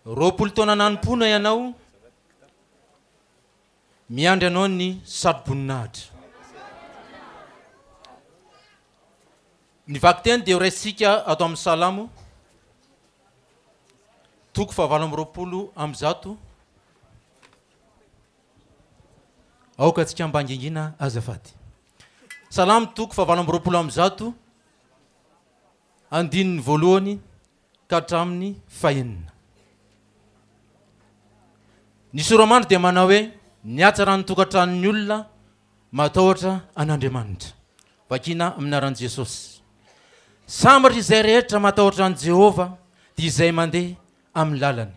20 taona nanompoana ianao, miandry anao ny satroboninahitra. Ny vakiteny dia horaisintsika ato amin'ny Salamo, toko faha-128. Aoka antsika mba hangingina azafady. Salamo toko faha-128, andininy voalohany ka hatramin'ny fahenina. Ny sora-mandry dia manao hoe, Ny hatsaran'ny tokantranon'ny olona matahotra an'Andriamanitra. Vakina amin'ny anaran'i Jesosy. Sambatra izay rehetra matahotra an'i Jehovah, dia izay mandeha amin'ny lalany.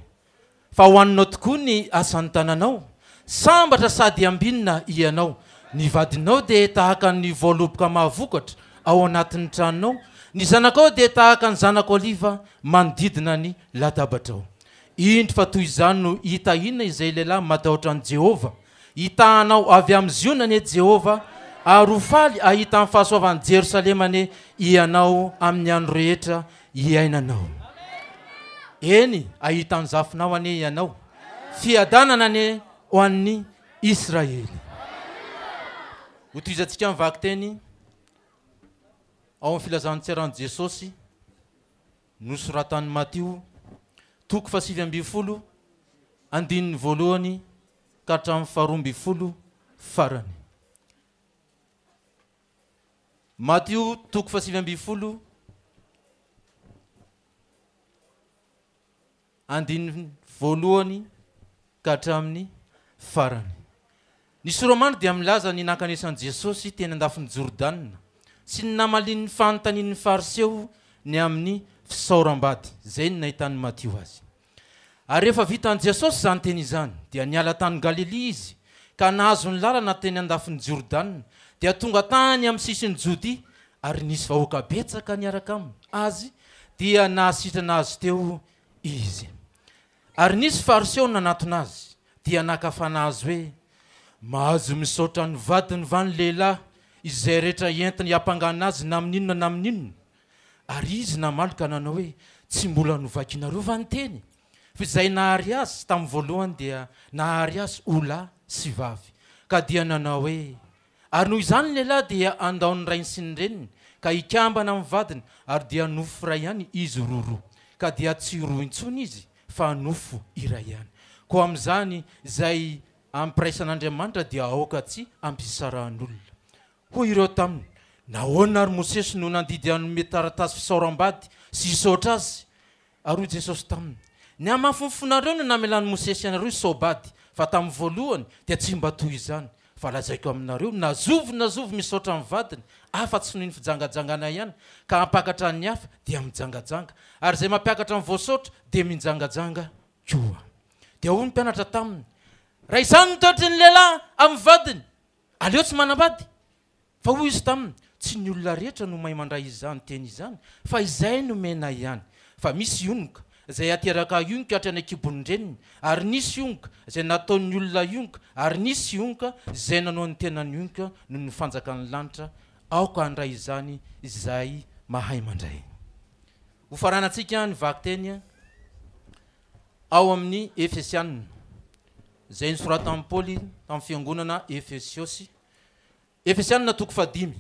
Fa ho haninao tokoa ny asan'ny tananao, sambatra sady ambinina hianao. Ny vadinao dia tahaka ny voaloboka mahavokatra ao anatin'ny tranonao, ny zanakao dia tahaka ny zanak'oliva manodidina ny latabatrao. Indro fa toy izany no hitahiana izay lehilahy matahotra an'i Jehovah. Hitahanao avy amin'i Ziona anie Jehovah, ary ho faly hahita ny fahasoavan'i Jerosalema anie hianao amin'ny andro rehetra hiainanao. Eny, hahita ny zafinao anie ianao. Fiadanana anie ho an'ny Israely. Hotohizantsika ny vakiteny ao amin'ny filazantsaran'i Jesosy nosoratan'i Matio, toko faha-19, andininy voalohany ka hatramin'ny faharoambinifolo farany. Matio toko faha-19, andininy voalohany ka hatramin'ny farany. Ny sora-mandry dia milaza ny nankanesan'i Jesosy teny andafin'i Jordana sy ny namaliany ny fanontanian'ny Fariseo ny amin'ny fisaoram-bady, izay no nahitan'i Matio azy. Ary rehefa vitan'i Jesosy izany teny izany, dia niala tany Galilia izy, ka nahazo ny lalana teny andafin'i Jordana, dia tonga tany amin'ny sisin'i Jodia, ary nisy vahoaka betsaka niaraka aminy, azy, dia nahasitrana azy teo izy. Ary nisy Fariseo nanatona azy, dia naka fanahy azy hoe, Mahazo misaotra ny vadiny va ny lehilahy izay rehetra entiny hiampangana azy na amin'inona na amin'inona? Ary izy namaly ka nanao hoe, Tsy mbola novakinareo va ny teny? Fa izay nahary azy tamin'ny voalohany dia nahary azy ho lahy sy vavy. Ka dia nanao hoe, Ary noho izany ny lehilahy dia handao ny rainy sy ny reniny, ka hikambana amin'ny vadiny, ary dia nofo iray ihany izy roroa. Ka dia tsy roa intsony izy, fa nofo iray ihany. Koa amin'izany izay ampiraisan'Andriamanitra dia aoka tsy hampisarahan'olona. Hoy ireo taminy, Nahoana àry Mosesy no nandidy hanome taratasy fisaoram-bady sy hisaotra azy? Ary hoy Jesosy taminy, Ny hamafin'ny fonareo no namelan'i Mosesy anareo hisao-bady, fa tamin'ny voalohany dia tsy mba toy izany. Fa lazaiko aminareo, na zovy na zovy misaotra ny vadiny, afa-tsy noho ny fijangajangana ihany, ka hampakatra ny hafa, dia mijangajanga, ary izay mampiakatra ny voasaotra, dia mijangajanga koa. Dia hoy ny mpianatra taminy, Raha izany no toetry ny lehilahy amin'ny vadiny, Aleo tsy manambady. Fa hoy izy taminy, Tsy ny olona rehetra no mahay mandray izany teny izany, fa izay nomena ihany. Fa misy ionoka, izay ateraka ionoka hatrany an-kibon'ny reniny, ary nisy ionoka, izay nataon'ny olona ionoka, ary nisy ionoka, izay nanao ny tenany ionoka noho ny fanjakan'ny lanitra. Aoka handray izany izay mahay mandray. Hofaranantsika ny vakiteny ao amin'ny Efesiana. Izay nosoratan'i Paoly tamin'ny fiangonana Efesiosy, Efesianina toko fahadimy,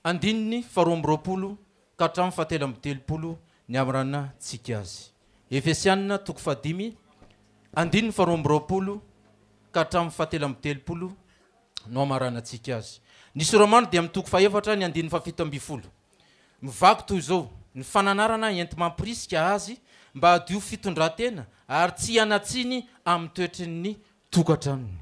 andininy faharoa amby roapolo ka hatramin'ny fahatelo amby telopolo ny amaranantsika azy. Efesianina toko fahadimy, andininy faharoa amby roapolo ka hatramin'ny fahatelo amby telopolo no amaranantsika azy. Ny sora-mandry dia amin'ny toko fahefatra ny andininy fahafito ambin'ny folo. Mivaky toy izao, Ny fananarana enti-mampirisika azy mba hadio fitondran-tena ary tsy hanan-tsiny amin'ny toetry ny tokantranony.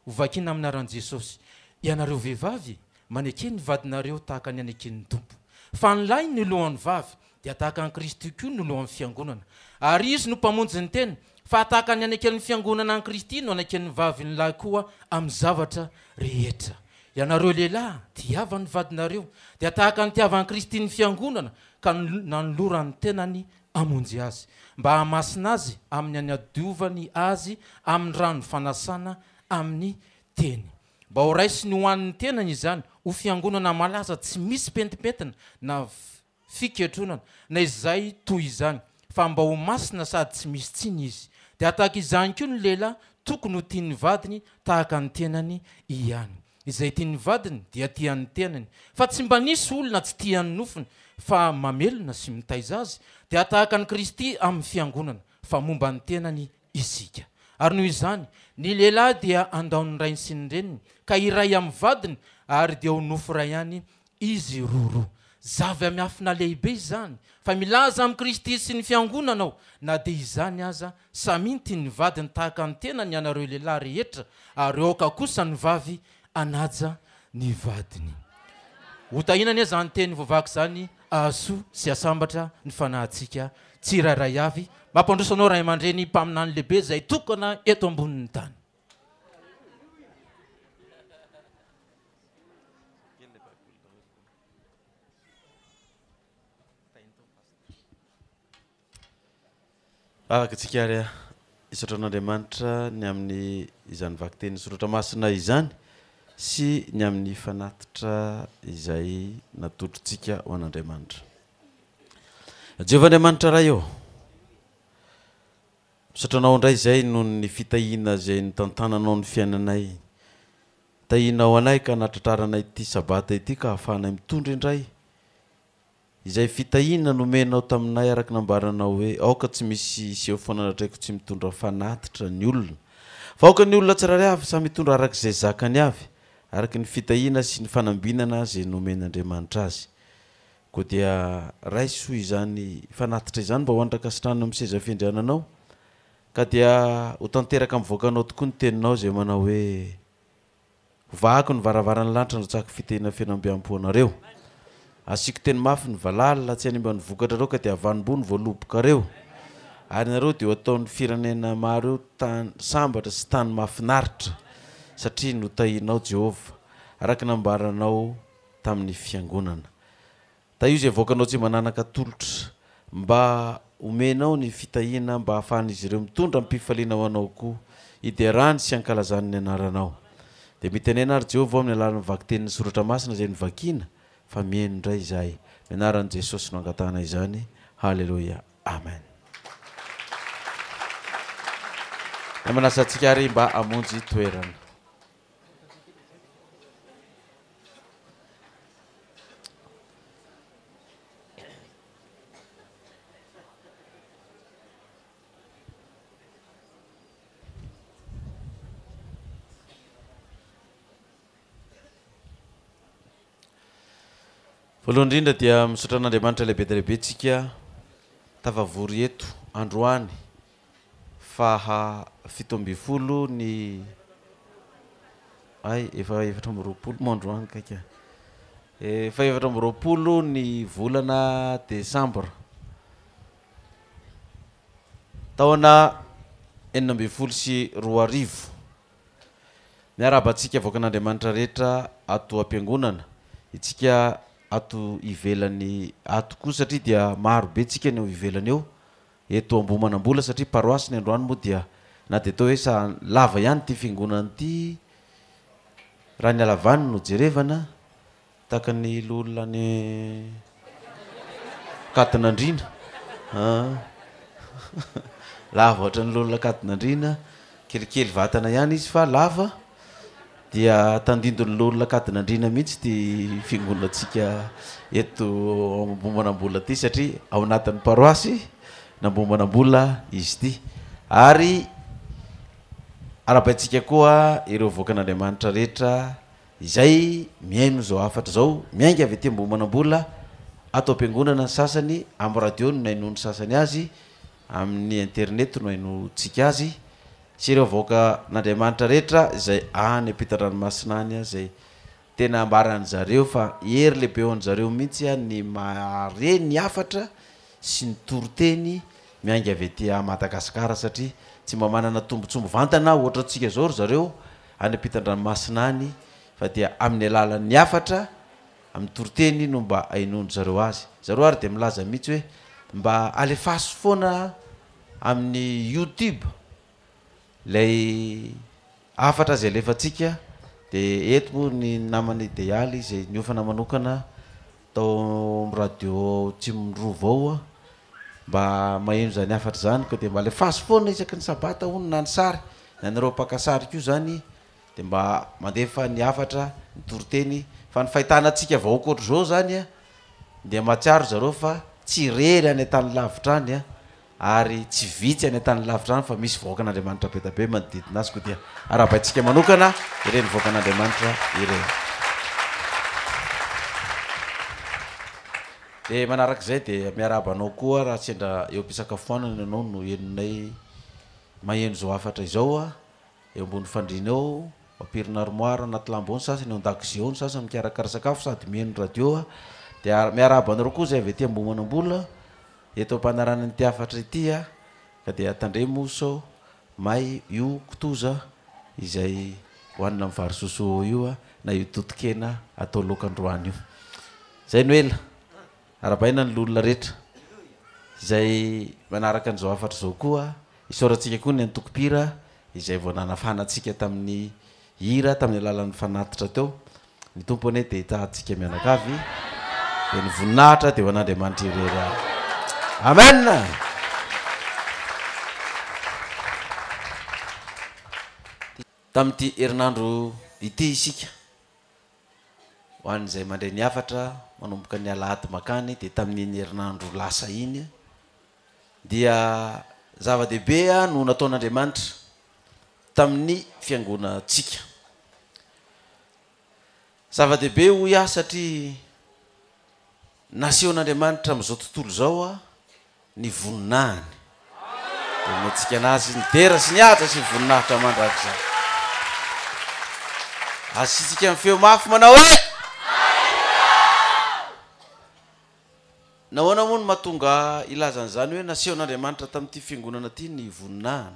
Hovakina amin'ny anaran'i Jesosy, Ianareo vehivavy, maneke ny vadinareo tahaka ny aneken'ny Tompo. Fa ny lahy no lohan'ny vavy, dia tahaka an'i Kristy koa no lohan'ny fiangonana. Ary Izy no Mpamonjy ny tena, fa tahaka ny aneken'ny fiangonana an'i Kristy no aneken'ny vavy ny lahy koa amin'ny zavatra rehetra. Ianareo lehilahy, tiava ny vadinareo, dia tahaka ny tiavan'i Kristy ny fiangonana, ka nanolorany ny tenany hamonjy azy, mba hahamasina azy amin'ny hanadiovany azy amin'ny rano fanasana amin'ny teny. Mba ho raisiny ho an'ny tenany izany, ho fiangonana malaza tsy misy pentimpentina na fiketronana, na izay toy izany. fa mba ho masina sady tsy misy tsiny izy. Dia tahaka izany koa ny lehilahy tokony ho tia ny vadiny tahaka ny tenany ihany. Izay tia ny vadiny dia tia ny tenany, fa tsy mba nisy olona tsy tia ny nofony, fa mamelona sy mitaiza azy, dia tahaka an'i Kristy amin'ny fiangonana, fa momba ny tenany isika. Ary noho izany, ny lehilahy dia handao ny rainy sy ny reniny, ka hiray amin'ny vadiny, ary dia ho nofo iray ihany izy roroa. Zava-miafina lehibe izany, fa milaza amin'i Kristy sy ny Fiangonana aho, na dia izany aza, samia tia ny vadiny tahaka ny tenany ianareo lehilahy rehetra, ary aoka kosa ny vavy hanaja ny vadiny. Hotahiana anie izany teny voavaky izany hahasoa sy hahasambatra ny fanahintsika tsirairay avy. Mampandroso anao ray aman-dreny mpaminany lehibe izay tokana eto ambonin'ny tany. Vavaka antsika ary hisaotra an'Andriamanitra ny amin'ny izany vakiteny soratra masina izany sy ny amin'ny fanatitra izay natolotritsika ho an'Andriamanitra. Jehovah Andriamanitra Ray ô, misaotra anao indray izay noho ny fitahiana izay nitantananao ny fiainanay. Tahianao anay ka nahatratraranay ity Sabata ity ka ahafahanay mitondra indray izay fitahiana nomenao taminay araka nambaranao hoe aoka tsy misy hiseho foana anatrehako tsy mitondra fanatitra ny olona fa aoka ny olona tsirairay avy samy hitondra araka izay zakany avy araka ny fitahiana sy ny fanambinana izay nomen'Andriamanitra azy. Koa dia raiso izany fanatitra izany mba ho andrankasitrahana amin'ny seza fiandriananao Ka dia ho tanteraka mivoaka anao tokoa ny teninao izay manao hoe, Hovahako ny varavaran'ny lanitra handrotsahako fitahiana feno ambiampo ho anareo. Asiako teny mafy ny valala tsy hanimba ny vokatrareo ka dia havanim-boa ny voalobokareo. Ary ianareo dia ho ataon'ny firenena maro eo tany sambatra sy tany mahafinaritra, satria notahianao Jehovah, araka ny nambaranao tamin'ny fiangonana. Tahio izay vahoakanao tsy mananaka atolotra, mba homenao ny fitahiana mba hahafahan'izy ireo mitondra amim-pifaliana ho anao koa, hiderany sy hankalazany ny anaranao. Dia mitenena àry Jehovah amin'ny alalan'ny vakitenin'ny Soratra Masina izay novakiana, fa mihaino indray izahay. Ny anaran'i Jesosy no angatahana izany. Haleloia. Amen. Dia manasa antsika àry mba hamonjy toerana. Voalohany indrindra dia misaotra an'Andriamanitra lehibe dia lehibe tsika tafavory eto androany faha 17 ny Hay, efa 24 moa androany kaika. Efa 24 ny volana desambra. Taona 2016. Miarahaba antsika vahoakan'Andriamanitra rehetra ato am-piangonana, itsika ato ivelany ato koa satria dia maro be tsika ny ao ivelany eo. Eto Ambohimanambola satria paroasy ny androany moa dia na dia atao hoe sa lava ihany ity fiangonana ity raha ny halavany no jerevana tahaka ny loholona any Ankadinandriana an lava ohatran'ny loholona Ankadinandriana kelikely vatana ihany izy fa lava Dia tandindon'ny loholona Ankadinandriana mihitsy ity fiangonantsika eto Ambohimanambola ity satria ao anatin'ny paroasy n'Ambohimanambola izy ity. Ary arahabaintsika koa ireo vahoakan'Andriamanitra rehetra izay mihaino izao hafatra izao, miainga avy aty Ambohimanambola, ato am-piangonana ny sasany, amin'ny radio no nainoan'ny sasany azy, amin'ny internet no hainoantsika azy. sy ireo vahoakan'Andriamanitra rehetra izay any ampitan-dranomasina any izay tena ambaran'ny zareo fa hery lehibe ho an-dry zareo mihitsy ny mahare ny hafatra sy ny toriteny miainga avy aty Madagasikara satria tsy mba manana tombotsoa mivantana ohatrantsika izao ry zareo any ampitan-dranomasina any fa dia amin'ny alalan'ny hafatra amin'ny toriteny no mba hainoan-dry zareo azy. Zareo ary dia milaza mihitsy hoe mba alefaso foana amin'ny youtube ilay hafatra izay alefantsika dia eto moa ny namana idealy izay niofana manokana tao amin'ny radio ao Atsimon'ny Rova ao. mba maheno izany hafatra izany ka dia mba alefaso foana isaky ny sabata hono na ny sary, ny anareo mpaka sary koa izany dia mba mandefa ny hafatra, ny toriteny fa ny fahitana antsika vahoaka ohatr'izao izany an dia mahatsiaro zareo fa tsy irery any an-tany lavitra any an ary tsy vitsy any an-tany lavitra any fa misy vahoakan'Andriamanitra be dia be manodidina azy koa dia arahabaintsika manokana ireny vahoakan'Andriamanitra ireny. Dia manarak'izay dia miarahaba anao koa raha sendra eo am-pisakafoanana ianao no henonay maheno izao hafatra izao eo ambony fandriana eo, mampirina armoire anaty lamba ao ny sasany, eo an-dakozia ao ny sasany mikarakara sakafo sady miheno radio dia miarahaba anareo koa izay avy aty Ambohimanambola Eto am-panarahana an'ity hafatra ity aho ka dia tandremo sao may io kitoza izay hohanina amin'ny vary sosoa io na io toton-kena atao laoka androany io. Izay no ela. Arahabaina ny loholona rehetra izay manaraka an'izao hafatra izao koa. Isaorantsika koa ny antoko mpihira izay vao nanafana antsika tamin'ny hira tamin'ny alalan'ny fanatitra teo. Ny Tompo anie dia hitaha antsika mianakavy, dia ny voninahitra dia ho an'Andriamanitra irery ihany. Amen! Tamin'ity herinandro ity isika, ho an'izay mandray ny hafatra manomboka ny alahady makany dia tamin'iny herinandro lasa iny dia zava-dehibe no nataon'Andriamanitra tamin'ny fiangonantsika. Zava-dehibe hoy aho satria nasehon'Andriamanitra amin'izao tontolo izao ny voninahiny. Dia omentsika an'Azy ny dera sy ny haja sy ny voninahitra mandrakizay. Asiantsika ny feo mafy manao hoe. Nahoana moa no mahatonga hilaza an'izany hoe nasehon'Andriamanitra tamin'ity fiangonana ity ny voninahiny?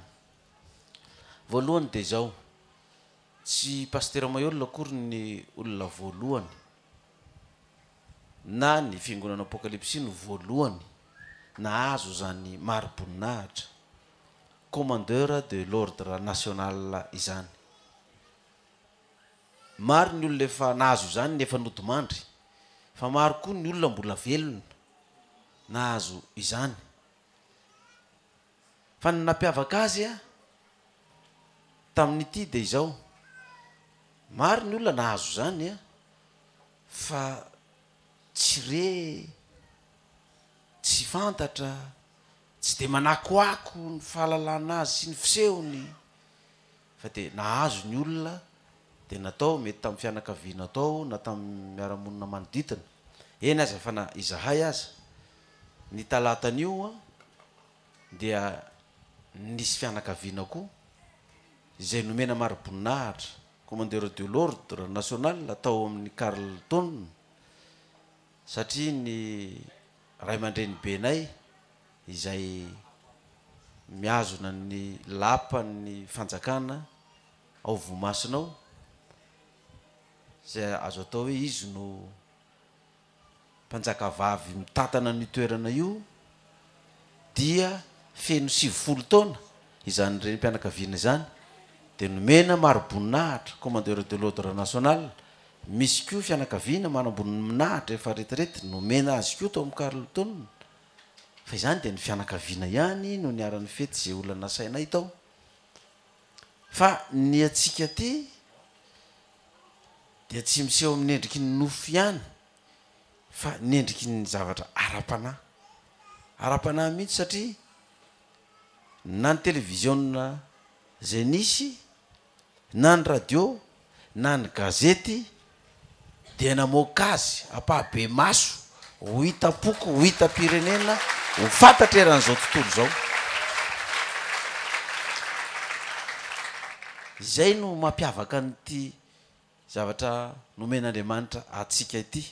Voalohany dia izao, Tsy Pasitera Maihol akory ny olona voalohany na ny Fiangonana Apokalypsy no voalohany nahazo izany mari-boninahitra Commandeur de l'Ordre National izany. Maro ny olona efa nahazo izany nefa nodimandry, fa maro koa ny olona mbola velona nahazo izany. Fa ny nampiavaka azy tamin'ity dia izao, maro ny olona nahazo izany fa tsy re, tsy fantatra, tsy dia manakoako ny fahalalana azy sy ny fisehony fa dia nahazo ny olona dia natao, mety tamin'ny fianakaviana tao na tamin'ny miara-monina manodidina, eny aza fa na izahay aza ny talatan'io dia nisy fianakaviana koa izay nomena mari-boninahitra Commandeur de l'Ordre National tao amin'ny Carlton satria ny ray aman-drenibenay izay mihazona ny lapan'ny fanjakana ao Vohimasina ao izay azo atao hoe izy no mpanjakavavy mitantana an'io toerana io dia feno 90 taona izany renim-pianakaviana izany dia nomena mari-boninahitra, Commandeur de l'Ordre National, misy koa fianakaviana manamboninahitra efa retirety nomena azy koa tao amin'ny Carlton, fa izany dia ny fianakaviana ihany no niara-nifety izay olona nasainay tao, fa ny antsika aty dia tsy miseho amin'ny endriky ny nofo ihany fa ny endriky ny zavatra ara-panahy. Ara-panahy mihitsy satria na ny televiziona izay nisy na ny radio na ny gazety dia namoaka azy ampahibemaso ho hitam-poko, ho hitam-pirenena, ho fantatra eran'izao tontolo izao. Izay no mampiavaka an'ity zavatra nomen'Andriamanitra antsika ity.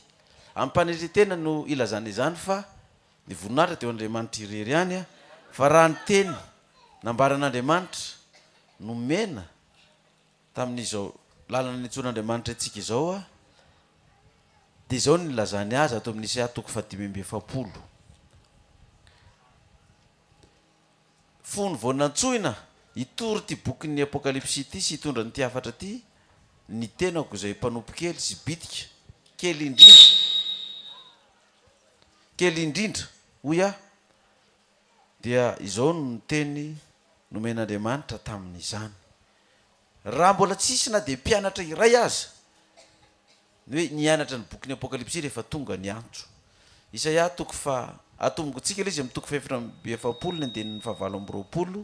Amim-panetren-tena no ilazana izany fa ny voninahitra dia ho an'Andriamanitra irery ihany, fa raha ny teny nambaran'Andriamanitra nomena tamin'izao lalana niantsoan'Andriamanitra antsika izao dia izao no nilazany azy ato amin'ny Isaia toko fahadimy amby efapolo. Fony vao nantsoina hitory ity bokin'ny Apokalypsy ity sy hitondra an'ity hafatra ity ny tenako izay mpanompo kely sy bitika, kely indrindra, kely indrindra, hoy aho. Dia izao no teny nomen'Andriamanitra tamin'izany. Raha mbola tsisy na dia mpianatra iray aza ny hoe nianatra ny bokin'ny Apokalypsy rehefa tonga ny antso. Isaia toko faha, atombokintsika ilay izy amin'ny toko faha-44 ny andininy faha-28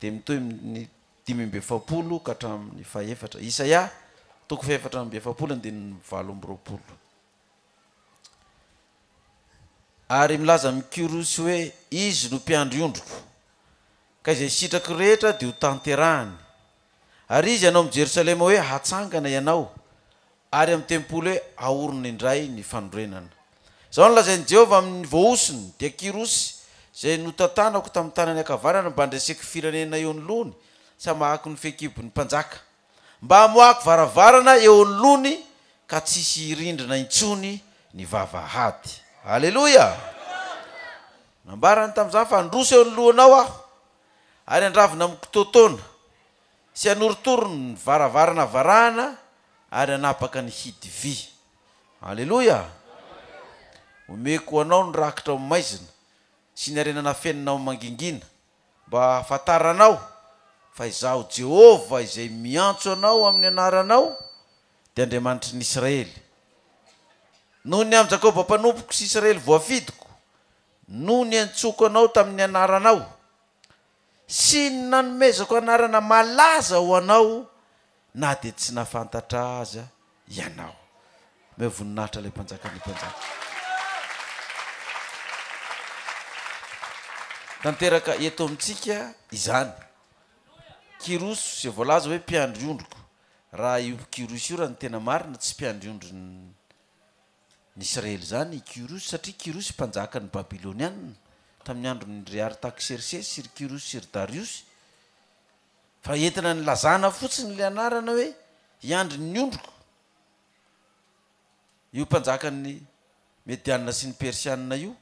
dia mitohy amin'ny 45 ka hatramin'ny fahefatra. Isaia toko faha-44 andininy 28. Ary milaza amin'i Kyrosy hoe, Izy no mpiandry ondriko, ka izay sitrako rehetra dia ho tanterahany. Ary izy hanao amin'i Jerosalema hoe, Hatsangana ianao, ary amin'ny tempoly hoe, Haorina indray ny fanorenana. Izao no lazain'i Jehovah amin'ny voahosony, dia Kyrosy, izay notantanako tamin'ny tanany ankavanana mba handreseko firenena eo anoloany sy hamahako ny fehikibon'ny mpanjaka. Mba hamoahako varavarana eo anoloany ka tsy hisy hirindrina intsony ny vavahady. Aleloia! Nambarany tamin'izany fa handroso eo anoloanao aho, ary handravona amin'ny kitoatoana, sy hanorotoro ny varavarana varahana, ary hanapaka ny hidy vy. Aleloia! Omeko ho anao ny rakitra ao amin'ny maizina, sy ny harena nafenina ao amin'ny mangingina, Mba hahafantaranao fa Izaho Jehovah izay miantso anao amin'ny anaranao dia Andriamanitry ny Israely. Noho ny amin'i Jakoba mpanompoko sy Israely voafidiko, no niantsoako anao tamin'ny anaranao, sy ny nanomezako anarana malaza ho anao na dia tsy nahafantatra aza ianao. Omeo voninahitra ilay Mpanjakan'ny mpanjaka. Tanteraka eto amintsika izany. Kyrosy izay voalaza hoe mpiandry ondriko. Raha io Kyrosy io raha ny tena marina tsy mpiandry ondrin'ny Israely izany i Kyrosy satria Kyrosy mpanjakan'ny Babylonianina tamin'ny andron'ny ry Artaksersesy sy ry Kyrosy sy ry Dariosy. Fa entina nilazana fotsiny ilay anarana hoe hiandry ny ondriko io mpanjakan'ny Medianina sy ny Persianina io.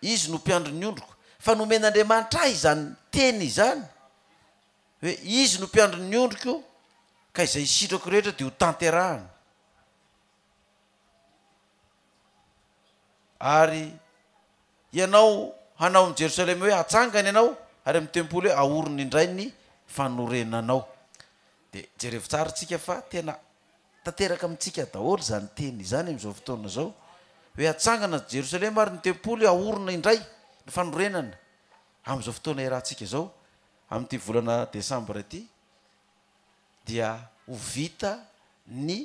Izy no mpiandry ny ondriko. Fa nomen'Andriamanitra ahy izany teny izany hoe izy no mpiandry ny ondriko ka izay sitrako rehetra dia ho tanterahany. Ary ianao hanao amin'i Jerosalema hoe, Hatsangana ianao, ary amin'ny tempoly hoe, Haorina indray ny fanorenanao. Dia jerevo tsara isika fa tena tanteraka amintsika daholo izany teny izany amin'izao fotoana izao, hoe hatsangana Jerosalema ary ny tempoly haorina indray ny fanorenana amin'izao fotoana iarahantsika izao, amin'ity volana desambra ity dia ho vita ny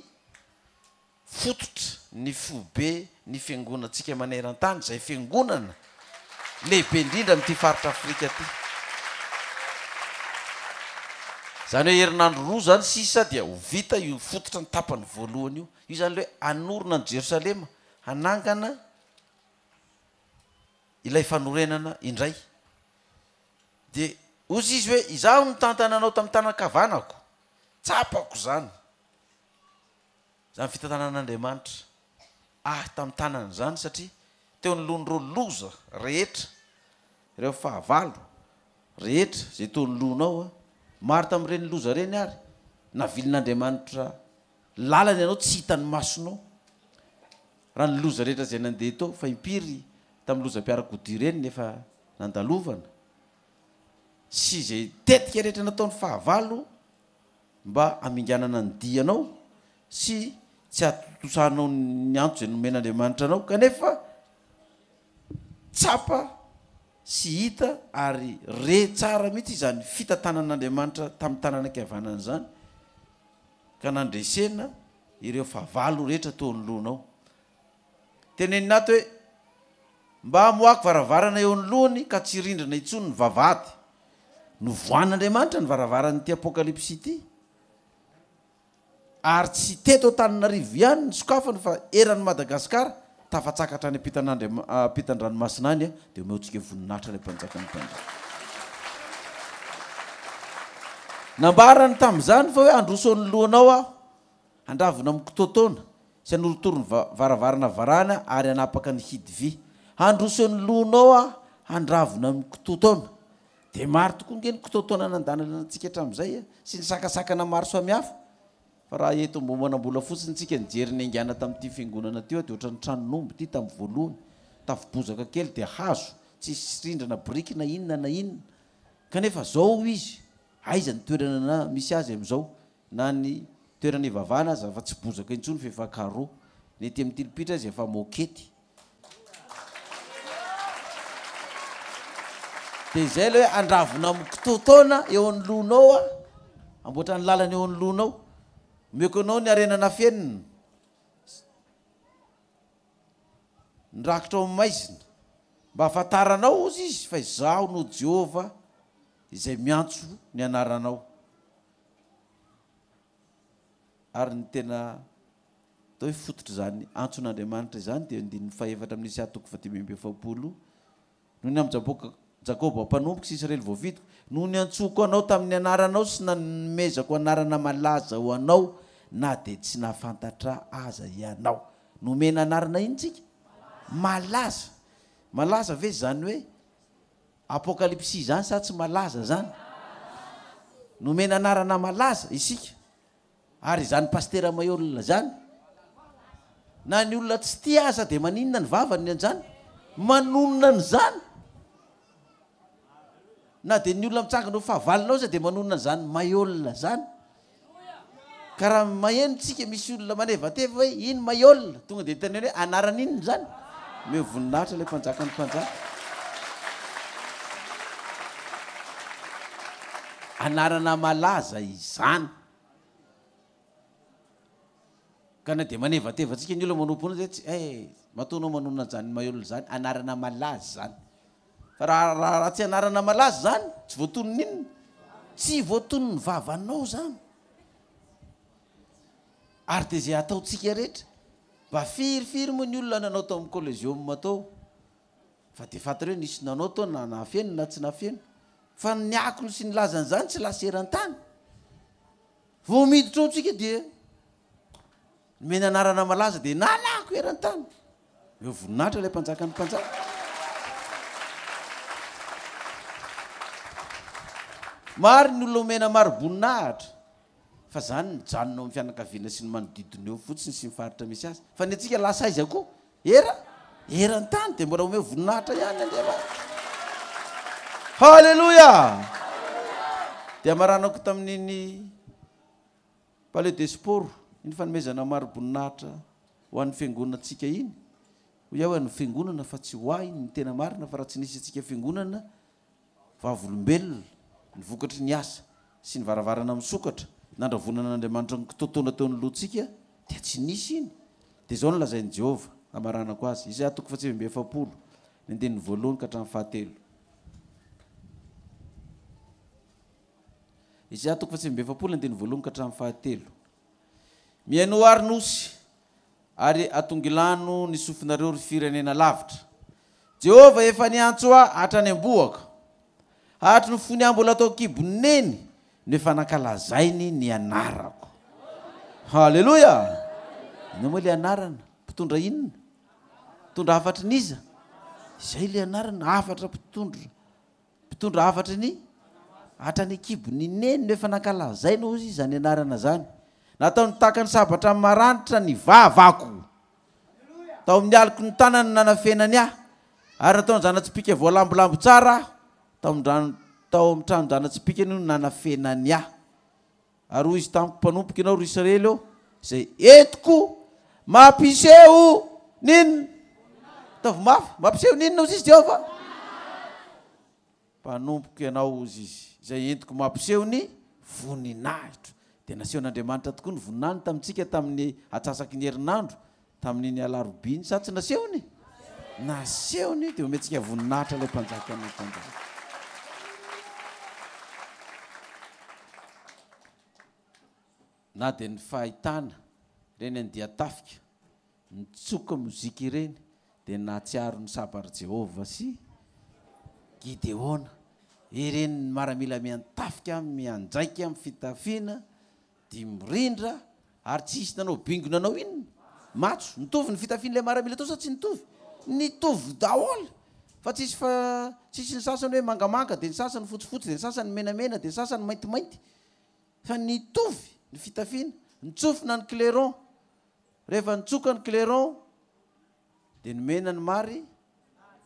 fototra ny foibe ny fiangonantsika maneran-tany, izay fiangonana lehibe indrindra amin'ity faritra Afrika ity. Izany hoe herinandro roa izany sisa dia ho vita io fototra ny tapany voalohany io. Io izany ilay hoe hanorina an'i Jerosalema, hanangana ilay fanorenana indray. Dia hozy izy hoe, Izaho nitantana anao tamin'ny tanan-kavanako. Tsapako izany. Izany fitantanan'Andriamanitra ahy tamin'ny tanany izany satria teo anoloan'ireo loza rehetra, ireo fahavalo rehetra izay teo anoloanao, maro tamin'ireny loza ireny ary navilin'Andriamanitra lalana ianao tsy hitan'ny masonao. Raha ny loza rehetra izay nandeha teo, fa impiry tamin'ny lozam-piarakodia ireny no efa nandalovana, sy izay tetika rehetra nataon'ny fahavalo mba haminganana ny dianao sy tsy hahatontosanao ny antso izay nomen'Andriamanitra anao, kanefa tsapa sy hita ary re tsara mihitsy izany fitantanan'Andriamanitra tamin'ny tanana ankavanana izany, ka nandresena ireo fahavalo rehetra teo anoloanao. Tenenina ato hoe, Mba hamoahako varavarana eo anoloany ka tsy rindrina intsony ny vavahady. Novohan'Andriamanitra ny varavaran'ity Apokalypsy ity, ary tsy teto Antananarivo ihany ny sokafany fa eran'i Madagasikara, tafatsaka hatrany ampitan-dranomasina any, dia omeo antsika voninahitra ilay Mpanjakan'ny mpanjaka. Nambarany tamin'izany fa hoe handroso anoloanao aho. Handravona amin'ny kitoatoana, sy hanorotoro ny varavarana varahana ary hanapaka ny hidy vy. Handroso eo ny lohanao aho, handravona amin'ny kitoatoana. Dia maro tokoa ange ny kitoatoana nandanana antsika hatramin'izay e, sy ny sakasakana maro samihafa. Fa raha eto Ambohimanambola fotsiny tsika nijery niaingàna tamin'ity fiangonana ity dia ohatran'ny tranon'omby ity tamin'ny voalohany. Tafo bozaka kely dia hazo. tsisy rindrina biriky na inona na inona. Kanefa zao izy, aiza ny toerana na misy azy amin'izao? Na ny toerana ivavahana aza efa tsy bozaka intsony fa efa carreau. Ny ety amin'ny tilipitra aza efa mokety. Dia izay ilay hoe handravona amin'ny kitoatoana eo anoloanao aho, hamboatra ny lalana eo anoloanao. Omeko anao ny harena nafenina, ny rakitra ao amin'ny maizina, mba hahafantaranao, hozy izy, fa Izaho no Jehovah izay miantso ny anaranao. Ary ny tena atao hoe fototr'izany antson'Andriamanitra izany dia andininy fahefatra amin'ny Isaia toko fahadimy amby efapolo, Noho ny amin'i Jaboka, Jakoba mpanompoko sy Israely voafidiko, no niantsoako anao tamin'ny anaranao sy nanomezako anarana malaza ho anao na dia tsy nahafantatra aza ianao. Nomena anarana inona isika? Malaza. Malaza ve izany hoe Apokalypsy izany sa tsy malaza izany? Nomena anarana malaza isika. Ary izany Pasitera Maheolona izany, na ny olona tsy tia aza dia maninona ny vavany ny an'izany? Manonona an'izany. Na dia ny olona mitsangana ho fahavalonao aza dia manonona an'izany Maheolona izany. Ka raha maheno tsika misy olona manevateva hoe iny Maheolona, tonga dia teneno hoe anarana inona izany? Omeo voninahitra ilay mpanjakan'ny mpanjaka. Anarana malaza izany. Ka na dia manevateva antsika ny olona manompo anao dia tsy eh matoa anao manonona an'izany Maheolona izany, anarana malaza izany. Fa raha raha raha tsy anarana malaza izany, tsy voatonona inona? Tsy voatonon'ny vavanao izany. Ary dia izay ataontsika rehetra, mba firifiry moa ny olona nanao tao amin'ny Colesium tao? Fa dia fantatra hoe nisy nanao tao na nahafeno na tsy nahafeno. Fa ny akony sy ny lazan'izany tsy lasa eran-tany. Vao miditra ao tsika dia nomena anarana malaza dia nalako eran-tany. Eo voninahitra ilay mpanjakan'ny mpanjaka. Maro ny olona omena mari-boninahitra fa zany mijanona ao amin'ny fianakaviana sy ny manodidina eo fotsiny sy ny faritra misy azy. Fa ny antsika lasa aiza koa? Era, eran-tany dia mbola omeo voninahitra ihany Andriamanitra. Haleloia! Dia amaranako tamin'iny Palais des Sports, iny fanomezana mari-boninahitra ho an'ny fiangonantsika iny. Hoy aho hoe an'ny fiangonana fa tsy ho ahy ny tena marina fa raha tsy nisy antsika fiangonana Vavolombelona, ny vokatry ny asa sy ny varavarana misokatra nandravonan'Andriamanitra ny kitoatoana teo anoloantsika dia tsy nisy iny. Dia izao no lazain'i Jehovah, hamaranako azy, Isaia toko fahatsivy amby efapolo, ny andininy voalohany ka hatramin'ny fahatelo. Isaia toko fahatsivy amby efapolo, ny andininy voalohany ka hatramin'ny fahatelo. Mihainoa àry nosy, Ary atongilano ny sofinareo, ry firenena lavitra. Jehovah efa niantso ahy hatrany am-bohoka. Hatry ny fony aho mbola tao an-kibon'i neny no efa nankalazainy ny anarako. Haleloia! Inona moa ilay anarana? Mpitondra inona? Mpitondra hafatry ny iza? Izay ilay anarana, hafatra mpitondra. Mpitondra hafatry ny hatrany an-kibon'i neny no efa nankalazaina hozy izany anarana izany. Nataony tahaka ny sabatra maranitra ny vavako. Tao amin'ny aloky ny tanany no nanafenany ahy, ary nataony zana-tsipìka voalambolambo tsara aho, tao amin-drano tao amin'ny tranon-jana-tsipìkany no nanafenany ahy. Ary hoy izy tamiko, Mpanompoko ianao, ry Israely ô, izay entiko mampiseho n'inona? Ataovy mafy, mampiseho n'inona hozy izy Jehovah? Mpanompoko ianao, hozy izy, izay entiko mampiseho ny voninahitro. Dia nasehon'Andriamanitra tokoa ny voninahiny tamintsika tamin'ny atsasaky ny herinandro, tamin'iny alarobia iny, sa tsy nasehony? Nasehony, dia omentsika voninahitra ilay Mpanjakan'ny mpanjaka. Na dia ny fahitana ireny andian-tafika nitsoka mozika ireny dia nahatsiaro ny sabar'i Jehovah sy Gideona. Ireny maramila miantafika, mianjaika amin'ny fitafiana, dia mirindra ary tsy hisy nanao bingo nanao inona? Matso. Nitovy ny fitafian'ilay maramila tao sa tsy nitovy? Nitovy daholo! Fa tsisy fa tsisy ny sasany hoe mangamanga dia ny sasany fotsifotsy dia ny sasany menamena dia ny sasany maintimainty. Fa nitovy ny fitafiana. Nitsofina ny clairon. Rehefa nitsoka ny clairon dia nomena ny mari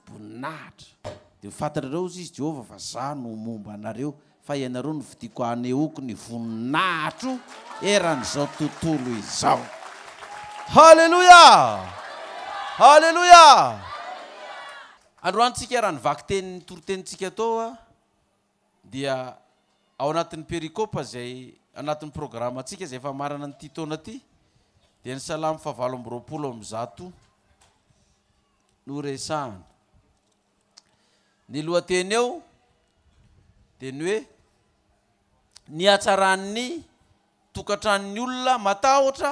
boninahitra. Dia ho fantatrareo, hozy izy Jehovah, fa Izaho no momba anareo, fa ianareo no fidiko hanehoako ny voninahitro eran'izao tontolo izao. Haleloia! Haleloia! Androany tsika raha ny vakitenin'ny toritenintsika tao dia ao anatin'ny perikopa izay anatin'ny programantsika izay efa marana an'ity taona ity dia ny salamo fahavalo amby 120 no resahana. Ny lohateny eo dia ny hoe ny hatsaran'ny tokantranon'ny olona matahotra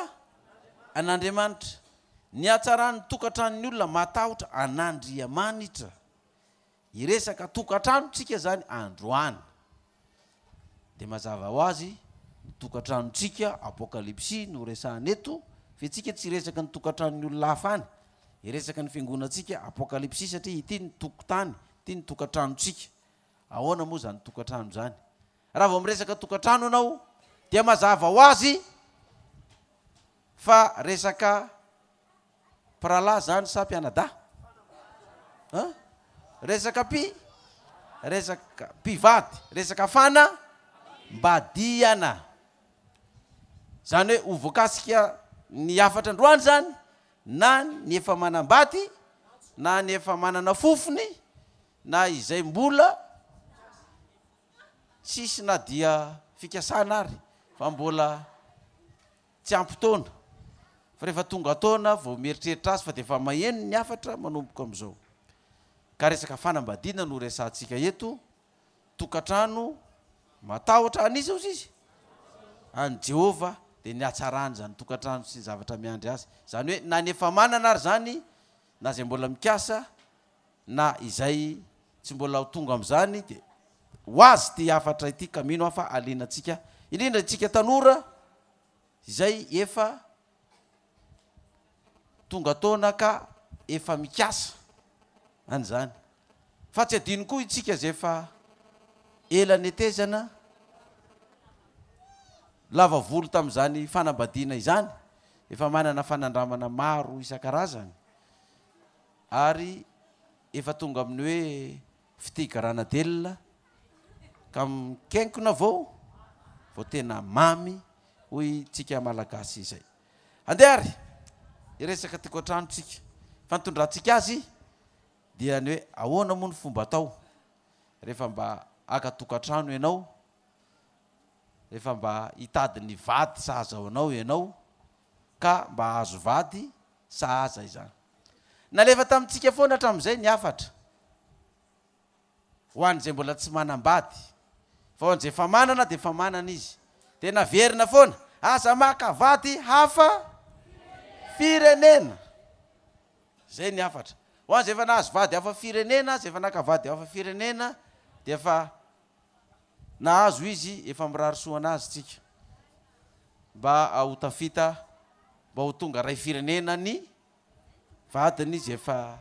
an'Andriamanitra. Ny hatsaran'ny tokantranon'ny olona matahotra an'Andriamanitra. Hiresaka tokantrano tsika zany androany. Dia mazava ho azy ny tokantranontsika, Apokalypsy no resahana eto, fa itsika tsy hiresaka ny tokantranon'ny olona hafa any. Hiresaka ny fiangonantsika, Apokalypsy, satria ity ny tokotany, ity ny tokantranontsika. Ahoana moa izany tokantrano izany? Raha vao miresaka tokantrano ianao dia mazava ho azy fa resaka Mpirahalahy zany sa mpianadahy? An? Resaka mpi? Resaka mpivady, resaka fana mbadiana. Zany hoe ho voakasika ny hafatra androany zany na ny efa manambady na ny efa manana fofony na izay mbola tsisy na dia fikasana ary fa mbola Tsy ampy taona, fa rehefa tonga taona vao mieritreritra azy fa dia efa maheno ny hafatra manomboka amin'izao. Ka resaka fanambadiana no resahantsika eto, tokantrano matahotra an'iza hozy izy? An'i Jehovah, dia ny hatsaran'izany tokantrano sy ny zavatra miandry azy. Izany hoe na ny efa manana ary izany, na izay mbola mikasa, na izay tsy mbola ho tonga amin'izany dia ho azy ity hafatra ity ka mino aho fa haliana antsika, indrindra isika tanora izay efa tonga taona ka efa mikasa an'izany. Fa tsy adino koa isika izay efa ela netezana, lava volo tamin'izany fanambadiana izany, efa manana fanandramana maro isan-karazany. Ary efa tonga amin'ny hoe fitia garanadelina ka mikenkona vao vao tena mamy hoy tsika malagasy izay. Andeha ary hiresaka tokantrano tsika. Fa ny tondrantsika azy dia ny hoe ahoana moa ny fomba atao rehefa mba haka tokantrano ianao, rehefa mba hitady ny vady sahaza ho anao ianao ka mba hahazo vady sahaza izany. Nalefa tamintsika foana hatramin'izay ny hafatra ho an'izay mbola tsy manambady, fa ho an'izay efa manana dia efa manana izy. Dia naverina foana, aza maka vady hafa firenena. Izay ny hafatra. Ho an'izay efa nahazo vady hafa firenena, izay efa naka vady hafa firenena dia efa nahazo izy, efa mirary soa an'azy tsika mba ho tafita, mba ho tonga ray firenena ny vadiny izy efa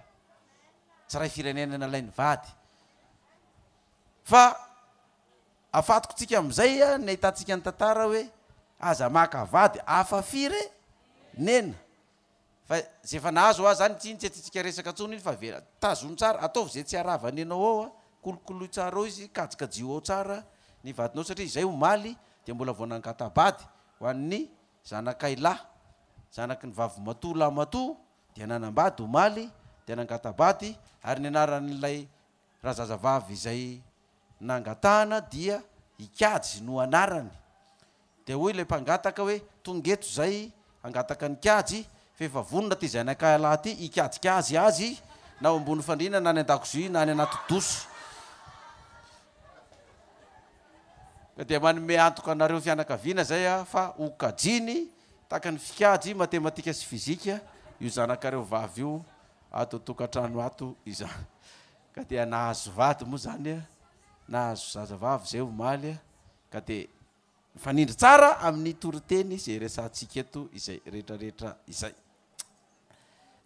tsy ray firenena nalainy vady fa afatoko tsika amizay ny ahitantsika ny tantara hoe aza maka vady hafa fire nena fa zay efa nahazo hoa zany tsy iny tsy atsitsika resaka tsony iny fa avela tazony tsara ataovy zay tsy haravany anao ao a kolokoloy tsara ao izy kajikajio ao tsara ny vadinao satria izay omaly dia mbola vao nangatabady ho an'ny Zanakay lahy, zanaky ny vavimatoa lahimatoa dia nanambady omaly dia nangata-bady ary ny anaran'ilay razazavavy izay nangatahana dia Ikajy no anarany. Dia hoy ilay mpangataka hoe tonga eto izay hangataka an'i Kajy fa efa vonona ity zanakay lahy ity hikajikajy azy na ao ambony fandriana na any an-dakozia na any anaty douche. Ka dia manome antoka anareo fianakaviana izay aho fa ho kajiany tahaka ny fikajy matematika sy fizika io zanakareo vavy io ato an-tokantrano ato izany. Ka dia nahazo vady moa izany aho, nahazo zazavavy izay omaly ka dia mifanindry tsara amin'ny toriteny izay resahantsika eto izay rehetrarehetra izay.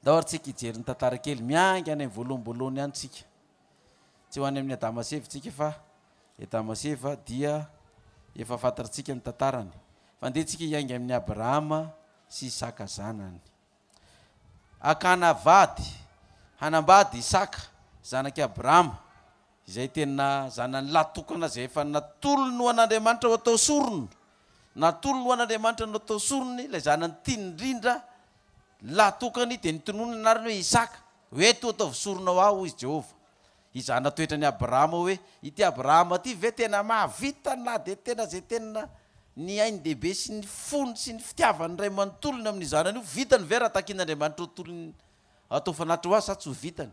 Ndao ary tsika hijery ny tantara kely. Miainga any amin'ny voaloham-boalohany any tsika. Tsy ho any amin'ny Adama sy Eva tsika fa Adama sy Eva dia efa fantatsika ny tantarany. Fa andeha tsika hiainga amin'i Abrahama sy Isaka zanany. Hakana vady, hanambady Isaka, zanak'i Abrahama. Izay tena zanany lahy tokana izay efa natolony ho an'Andriamanitra ho atao sorona. Natolony ho an'Andriamanitra no atao sorona ilay zanany tiany indrindra, lahy tokany, dia nitononiny ny anarany hoe Isaka. Hoe toa ataovy sorona ho ahy, hoy izy Jehovah. Hizahana toetra an'i Abrahama hoe, Ity Abrahama ity ve tena mahavita na dia tena izay tena ny ainy-dehibe sy ny fony sy ny fitiavany iray manontolo ny amin'io zanany io, vitany ve raha takin'Andriamanitra ho tolony atao fanatitra ho azy sa tsy ho vitany?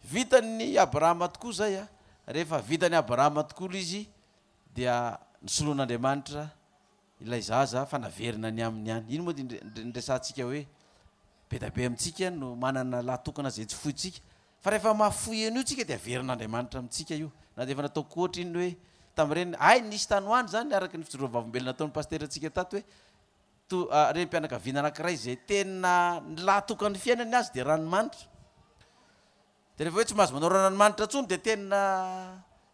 Vitan'i Abrahama tokoa izay a! Rehefa vitan'i Abrahama tokoa ilay izy dia nosoloan'Andriamanitra ilay zaza fa naverina ny aminy ihany. Iny moa dia niresahantsika hoe be dia be amintsika no manana lahy tokana izay tsy fointsika. Fa rehefa mahafoy an'io tsika dia averin'Andriamanitra amintsika io. Na dia efa nataoko ohatra iny hoe tamin'ireny, hay nisy tany ho any izany araka ny fijoroan'ny vavolombelona nataon'ny pasiterantsika tato hoe to renim-pianakaviana anankiray izay tena ny lahy tokan'ny fiainany azy dia ranomanitra. Dia rehefa hoe tsy mahazo manao ranomanitra intsony dia tena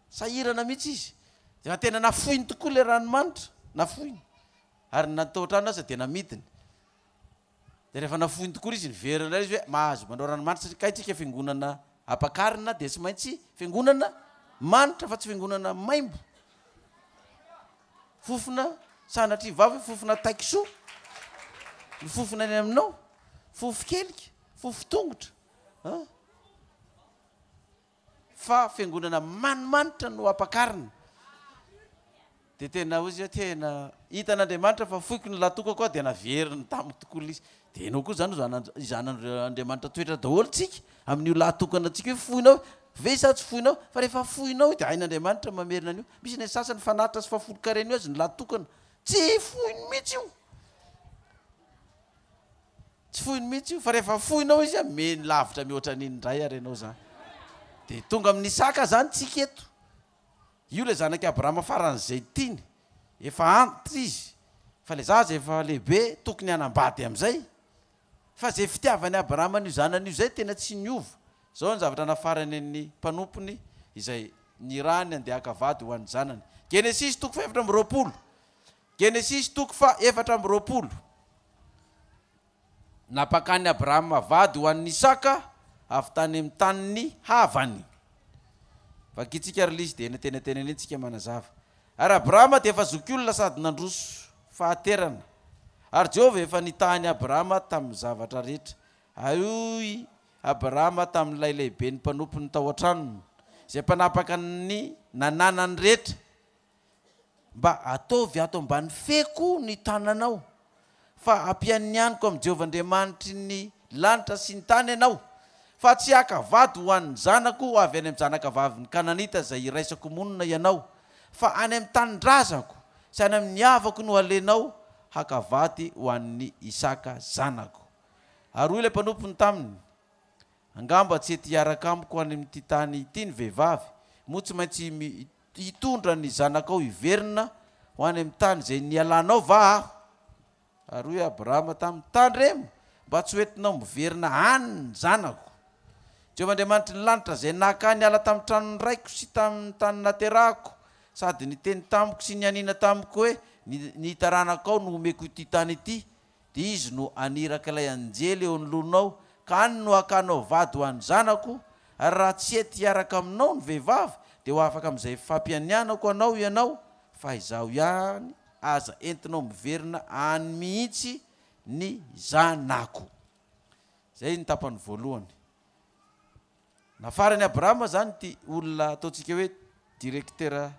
sahirana mihitsy izy. Dia tena nafoiny tokoa ilay ranomanitra, nafoiny. Ary na ny tao an-trano aza dia namidiny. Dia rehefa nafoiny tokoa izy, niverina indray izy hoe mahazo manao ranomanitra satria kay tsika fiangonana ampakarina dia tsy maintsy fiangonana manitra fa tsy fiangonana maimbo. Fofona sanatria vava hoe fofona taikisoa ny fofona any aminao, fofon-kelika, fofon-tongotra. An! Fa fiangonana manimanitra no ampakarina. Dia tena hoy izy hoe tena hitan'Andriamanitra fa foiko ny latokako aho dia naveriny tamiko tokoa ilay izy. Dia ianao koa izany izan'Andriamanitra toetra daholo tsika amin'io latokana antsika hoe foinao ve sa tsy foinao? Fa rehefa foinao dia hain'Andriamanitra mamerina an'io. Misy ny sasany fanatitra sy fahafolonkarena io azy ny latokana. Tsy foiny mihitsy io. Tsy foiny mihitsy io, fa rehefa foinao izy ameny lavitra mihoatra an'iny indray ary ianao zany. Dia tonga amin'i Isaka zany tsika eto. Io ilay zanak'i Abrahama faran'izay tiany. Efa antitra izy, fa ilay zaza efa lehibe tokony hanambady amin'izay. Fa izay fitiavan'i Abrahama an'io zanany io izay tena tsy niova. Izao ny zavatra nafarany an'ny mpanompony izay nirahany handeha haka vady ho an'ny zanany. Genesisy toko faha 24. Genesisy toko faha 24. Nampakan'i Abrahama vady ho an'i Isaka avy tany amin'ny tanin'ny havany. Vakintsika ry lisy dia eny antenatenany eny tsika manazava. Ary Abrahama dia efa zokiolona sady nandroso fahaterana. Ary Jehovah efa nitaha an'i Abrahama tamin'ny zavatra rehetra. Ary hoy Abrahama tamin'ilay lehiben'ny mpanompony tao an-tranony, izay mpanapaka ny nananany rehetra, Mba ataovy ato ambany feko ny tananao, fa ampianianiko amin'i Jehovah Andriamanitry ny lanitra sy ny tany ianao, fa tsy haka vady ho an'ny zanako avy any amin'ny zanakavavin'ny Kananita izay iraisako monina ianao, fa any amin'ny tanindrazako sy any amin'ny havako no halenao haka vady ho an'i Isaka zanako. Ary hoy ilay mpanompony taminy, Angamba tsy hety hiaraka amiko any amin'ity tany ity ny vehivavy, moa tsy maintsy Hitondra ny zanakao hiverina ho any amin'ny tany izay nialanao va aho? Ary hoy Abrahama taminy, Tandremo mba tsy hoentinao miverina any ny zanako. Jehovah Andriamanitry ny lanitra izay naka ahy niala tamin'ny tranon'ny raiko sy tamin'ny tany naterahako, sady niteny tamiko sy nianiana tamiko hoe, Ny taranakao no homeko ity tany ity, dia Izy no haniraka ilay anjely eo anoloanao, ka any no hakanao vady ho an'ny zanako, ary raha tsy hety hiaraka aminao ny vehivavy, dia ho afaka amin'izay fampianianako anao ianao, fa izaho ihany aza entinao miverina any mihitsy ny zanako. Izay ny tapany voalohany. Nafaran'i Abrahama izany ity olona ataontsika hoe directeur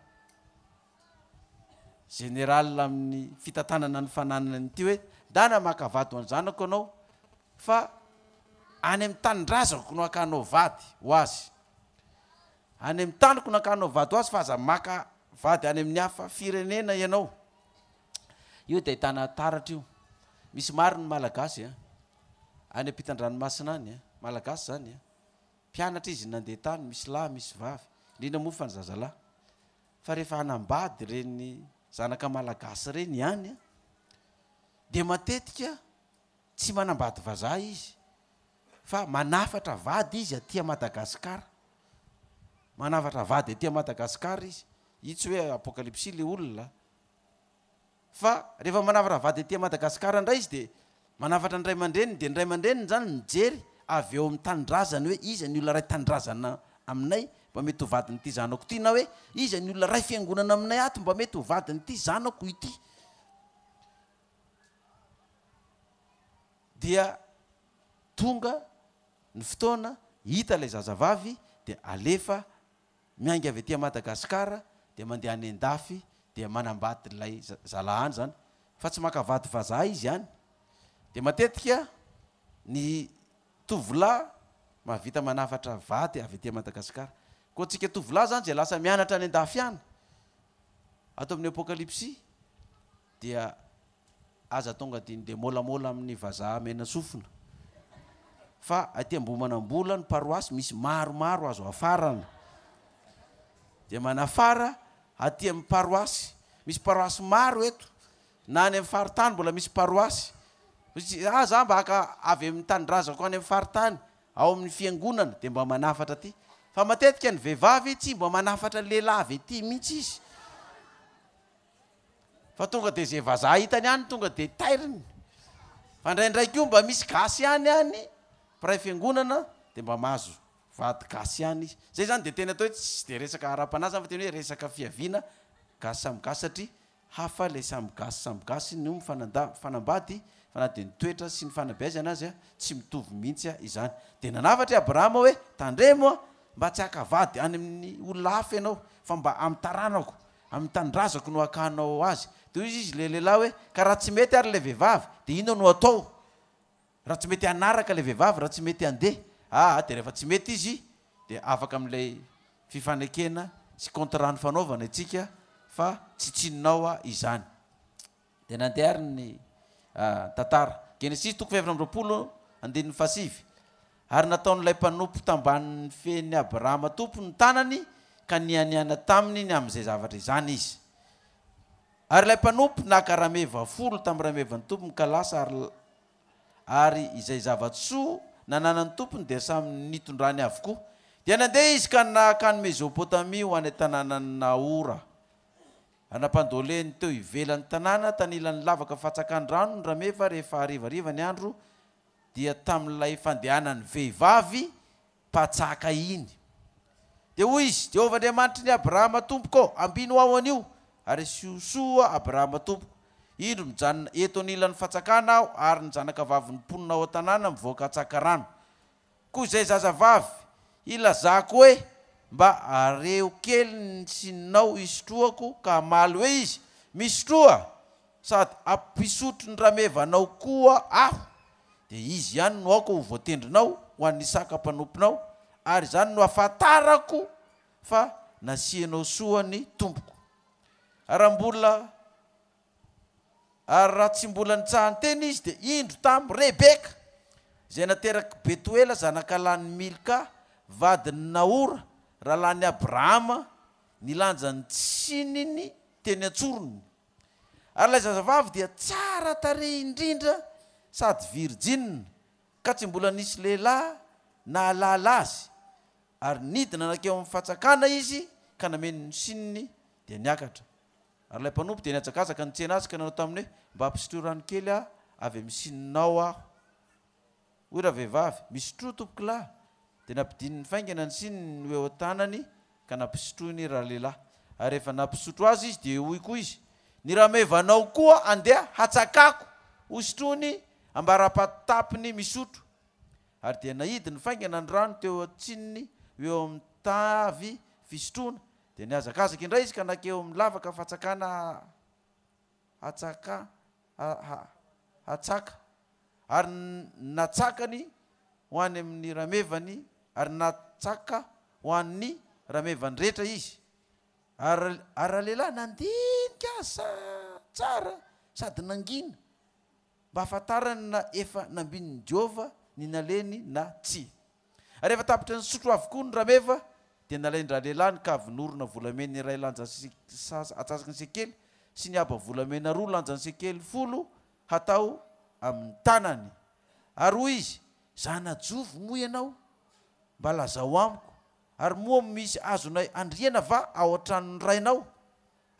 général amin'ny fitantanana ny fananany ity hoe, ndana maka vady ho an'ny zanako ianao fa any amin'ny tanindrazako no hakanao vady ho azy. Any amin'ny taniko no hakanao vady ho azy fa aza maka vady any amin'ny hafa firenena ianao. Io dia ahitana taratra io. Misy maro ny Malagasy a, any ampitan-dranomasina any a, Malagasy izany a, mpianatra izy nandeha tany, misy lahy misy vavy, indrindra moa fa ny zazalahy. Fa rehefa hanambady ireny zanaka Malagasy ireny ihany a, dia matetika tsy manambady vazaha izy fa manafatra vady izy aty a Madagasikara. Manafatra vady aty a Madagasikara izy. Io tsy hoe apokalypsy le olona Fa rehefa manafatra vady aty Madagascar indray izy dia manafatra ny ray aman-dreniny dia ny ray aman-dreniny izany mijery avy eo amin'ny tanindrazany hoe iza ny olona ray tanindrazana aminay. mba mety ho vadin'ity zanako ity na hoe iza ny olona ray fiangonana aminay ato mba mety ho vadin'ity zanako ity. Dia tonga ny fotoana, hita ilay zazavavy dia alefa miainga avy aty Madagascar dia mandeha any an-dafy dia manambady ilay zalahy any zany fa tsy maka vady vazaha izy any. Dia matetika ny tovolahy mahavita manafatra vady avy aty Madagascar. Koa antsika tovolahy zany izay lasa mianatra any an-dafy any ato amin'ny Apokalypsy dia aza tonga dia de môlamôla amin'ny vazaha mena sofina fa aty Ambohimanambola ny paroasy misy maromaro azo afarana dia manafara aty amin'ny paroasy misy paroasy maro eto na any amin'ny faritany mbola misy paroasy ah za mba haka avy amin'ny tanindrazako any amin'ny faritany ao amin'ny fiangonana dia mba manafatra aty fa matetika ny vehivavy tsy mba manafatra lehilahy avy aty mihitsy izy Fa tonga dia izay vazaha hitany any tonga dia tairiny. Fa indraindray koa mba misy gasy ihany any, mpiray fiangonana, dia mba mahazo vady gasy ihany izy. Izay izany dia tena atao hoe tsy dia resaka ara-panahy izany fa tena hoe resaka fiaviana gasy samy gasy satria hafa ilay samy gasy samy gasy no mifanambady fa na dia ny toetra sy ny fanabeazana aza tsy mitovy mihitsy izany. Dia nanafatra i Abrahama hoe, Tandremo mba tsy haka vady any amin'ny olona hafa ianao fa mba amin'ny taranako Amin'ny tanindrazako no hakanao azy. Dia hoy izy ilay lehilahy hoe, ka raha tsy mety ary ilay vehivavy, dia inona no atao? Raha tsy mety hanaraka ilay vehivavy, raha tsy mety handeha, aa, dia rehefa tsy mety izy, dia afaka amin'ilay fifanekena sy contrat nifanaovana isika fa tsy tsininao izany. Dia nandeha ary ny tantara. Genesisy toko fahefatra amby 20, andininy fahasivy. Ary nataon'ilay mpanompo tambanin'ny fehin'i Abrahama tompony ny tanany, ka nianiana taminy ny amin'izay zavatra izany izy. Ary ilay mpanompo naka rameva folo tamin'ny ramevan'ny tompony ka lasa, ary ary izay zava-tsoa nananan'ny tompony dia samy nitondrany avokoa. Dia nandeha izy ka nankany Mezopotamia ho any an-tanànan'i Nahora. Ary nampandoleny teo ivelan'ny tanàna, tanilan'ny lavaka fantsakan-drano ny rameva rehefa harivariva ny andro, dia tamin'ilay fandehanan'ny vehivavy mpatsaka iny. Dia hoy izy, Jehovah Andriamanitry ny Abrahama tompoko, ambino aho anio, ary asio soa Abrahama tompoko. Indro, mijanona eto anilan'ny fantsakana aho, ary ny zanakavavin'ny mponina ao an-tanàna mivoaka hatsaka rano. Koa izay zazavavy hilazako hoe, Mba areho kely ny sininao hisotroako, ka hamaly hoe izy, Misotroa! Sady hampisotro ny ramevanao koa aho. Dia izy ihany no aoka ho voatendrinao ho an'i Isaka mpanomponao, ary izany no hahafantarako fa nasianao soa ny tompoko. Ary raha mbola Ary raha tsy mbola nitsahan-teny izy, dia indro tamy Rebeka, izay naterak'i Betoela zanakalahin'i Milka, vadin'i Nahora, rahalahin'i Abrahama, nilanja ny tsininy teny an-tsorony. Ary ilay zazavavy dia tsara tarehy indrindra sady virjina, ka tsy mbola nisy lehilahy nahalala azy. Ary nidina nankeo amin'ny fatsakana izy ka nameno ny sininy, dia niakatra. Ary ilay mpanompo dia nihazakazaka nitsena azy ka nanao taminy hoe, Mba ampisotroy rano kely aho avy amin'ny sininao aho. Hoy ravehivavy, Misotroa, tompokolahy. Dia nampidininy faingana ny sininy ho eo an-tanany ka nampisotroiny ralehilahy. Ary rehefa nampisotro azy izy, dia hoy koa izy, Ny ramevanao koa andeha hatsakako hosotroiny ambara-patapiny misotro. Ary dia naidiny faingana ny rano teo an-tsininy ho eo amin'ny tavy fisotroana, Dia nihazakazaka indray izy ka nankeo amin'ny lavaka fatsakana hatsaka hatsaka, ary natsakany ho any amin'ny ramevany, ary natsaka ho an'ny ramevany rehetra izy. Ary ary ralehilahy nandinika azy tsara sady nangina, mba hahafantarany na efa nambinin'i Jehovah ny nalehiny na tsia. Ary rehefa tapitra nisotro avokoa ny rameva, dia nalain-dralehilahy ny kavin'orona volamena iray lanja antsasaky ny sekely sy ny haba volamena roa lanjan'ny sekely folo hatao amin'ny tanany. Ary hoy izy, Zana-jovy moa ianao? Mba lazao amiko, ary moa misy azonay andriana va ao an-tranon'ny rainao?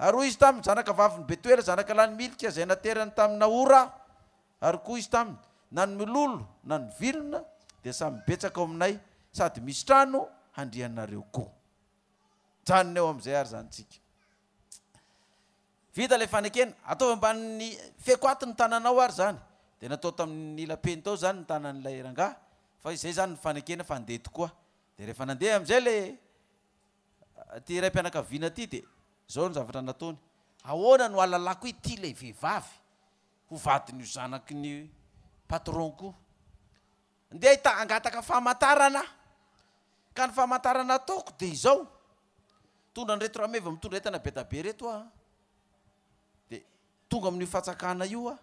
Ary hoy izy taminy, Zanakavavin'i Betoela, zanakalahin'i Milka, izay naterany tamin'i Nahora aho. Ary koa izy taminy, Na ny milolo na ny vilona dia samy betsaka ao aminay, sady misy trano handrianareo koa. Mijanona eo amin'izay ary izany tsika. Vita ilay fanekena, ataovy ambanin'ny feko ato ny tananao ary izany. Dia natao tamin'ny ila-peny tao izany ny tanan'ilay rangahy, fa izay izany ny fanekena fa handeha tokoa. Dia rehefa nandeha amin'izay ilay ity raim-pianakaviana ity dia izao ny zavatra nataony, ahoana no ahalalako hoe ity ilay vehivavy ho vadin'io zanaky ny patron-ko? Ndeha hita hangataka famantarana aho. Ka ny famantarana ataoko dia izao, mitondra an'ireto rameva mitondra entana be da be ireto aho an, dia tonga amin'io fatsakana io aho,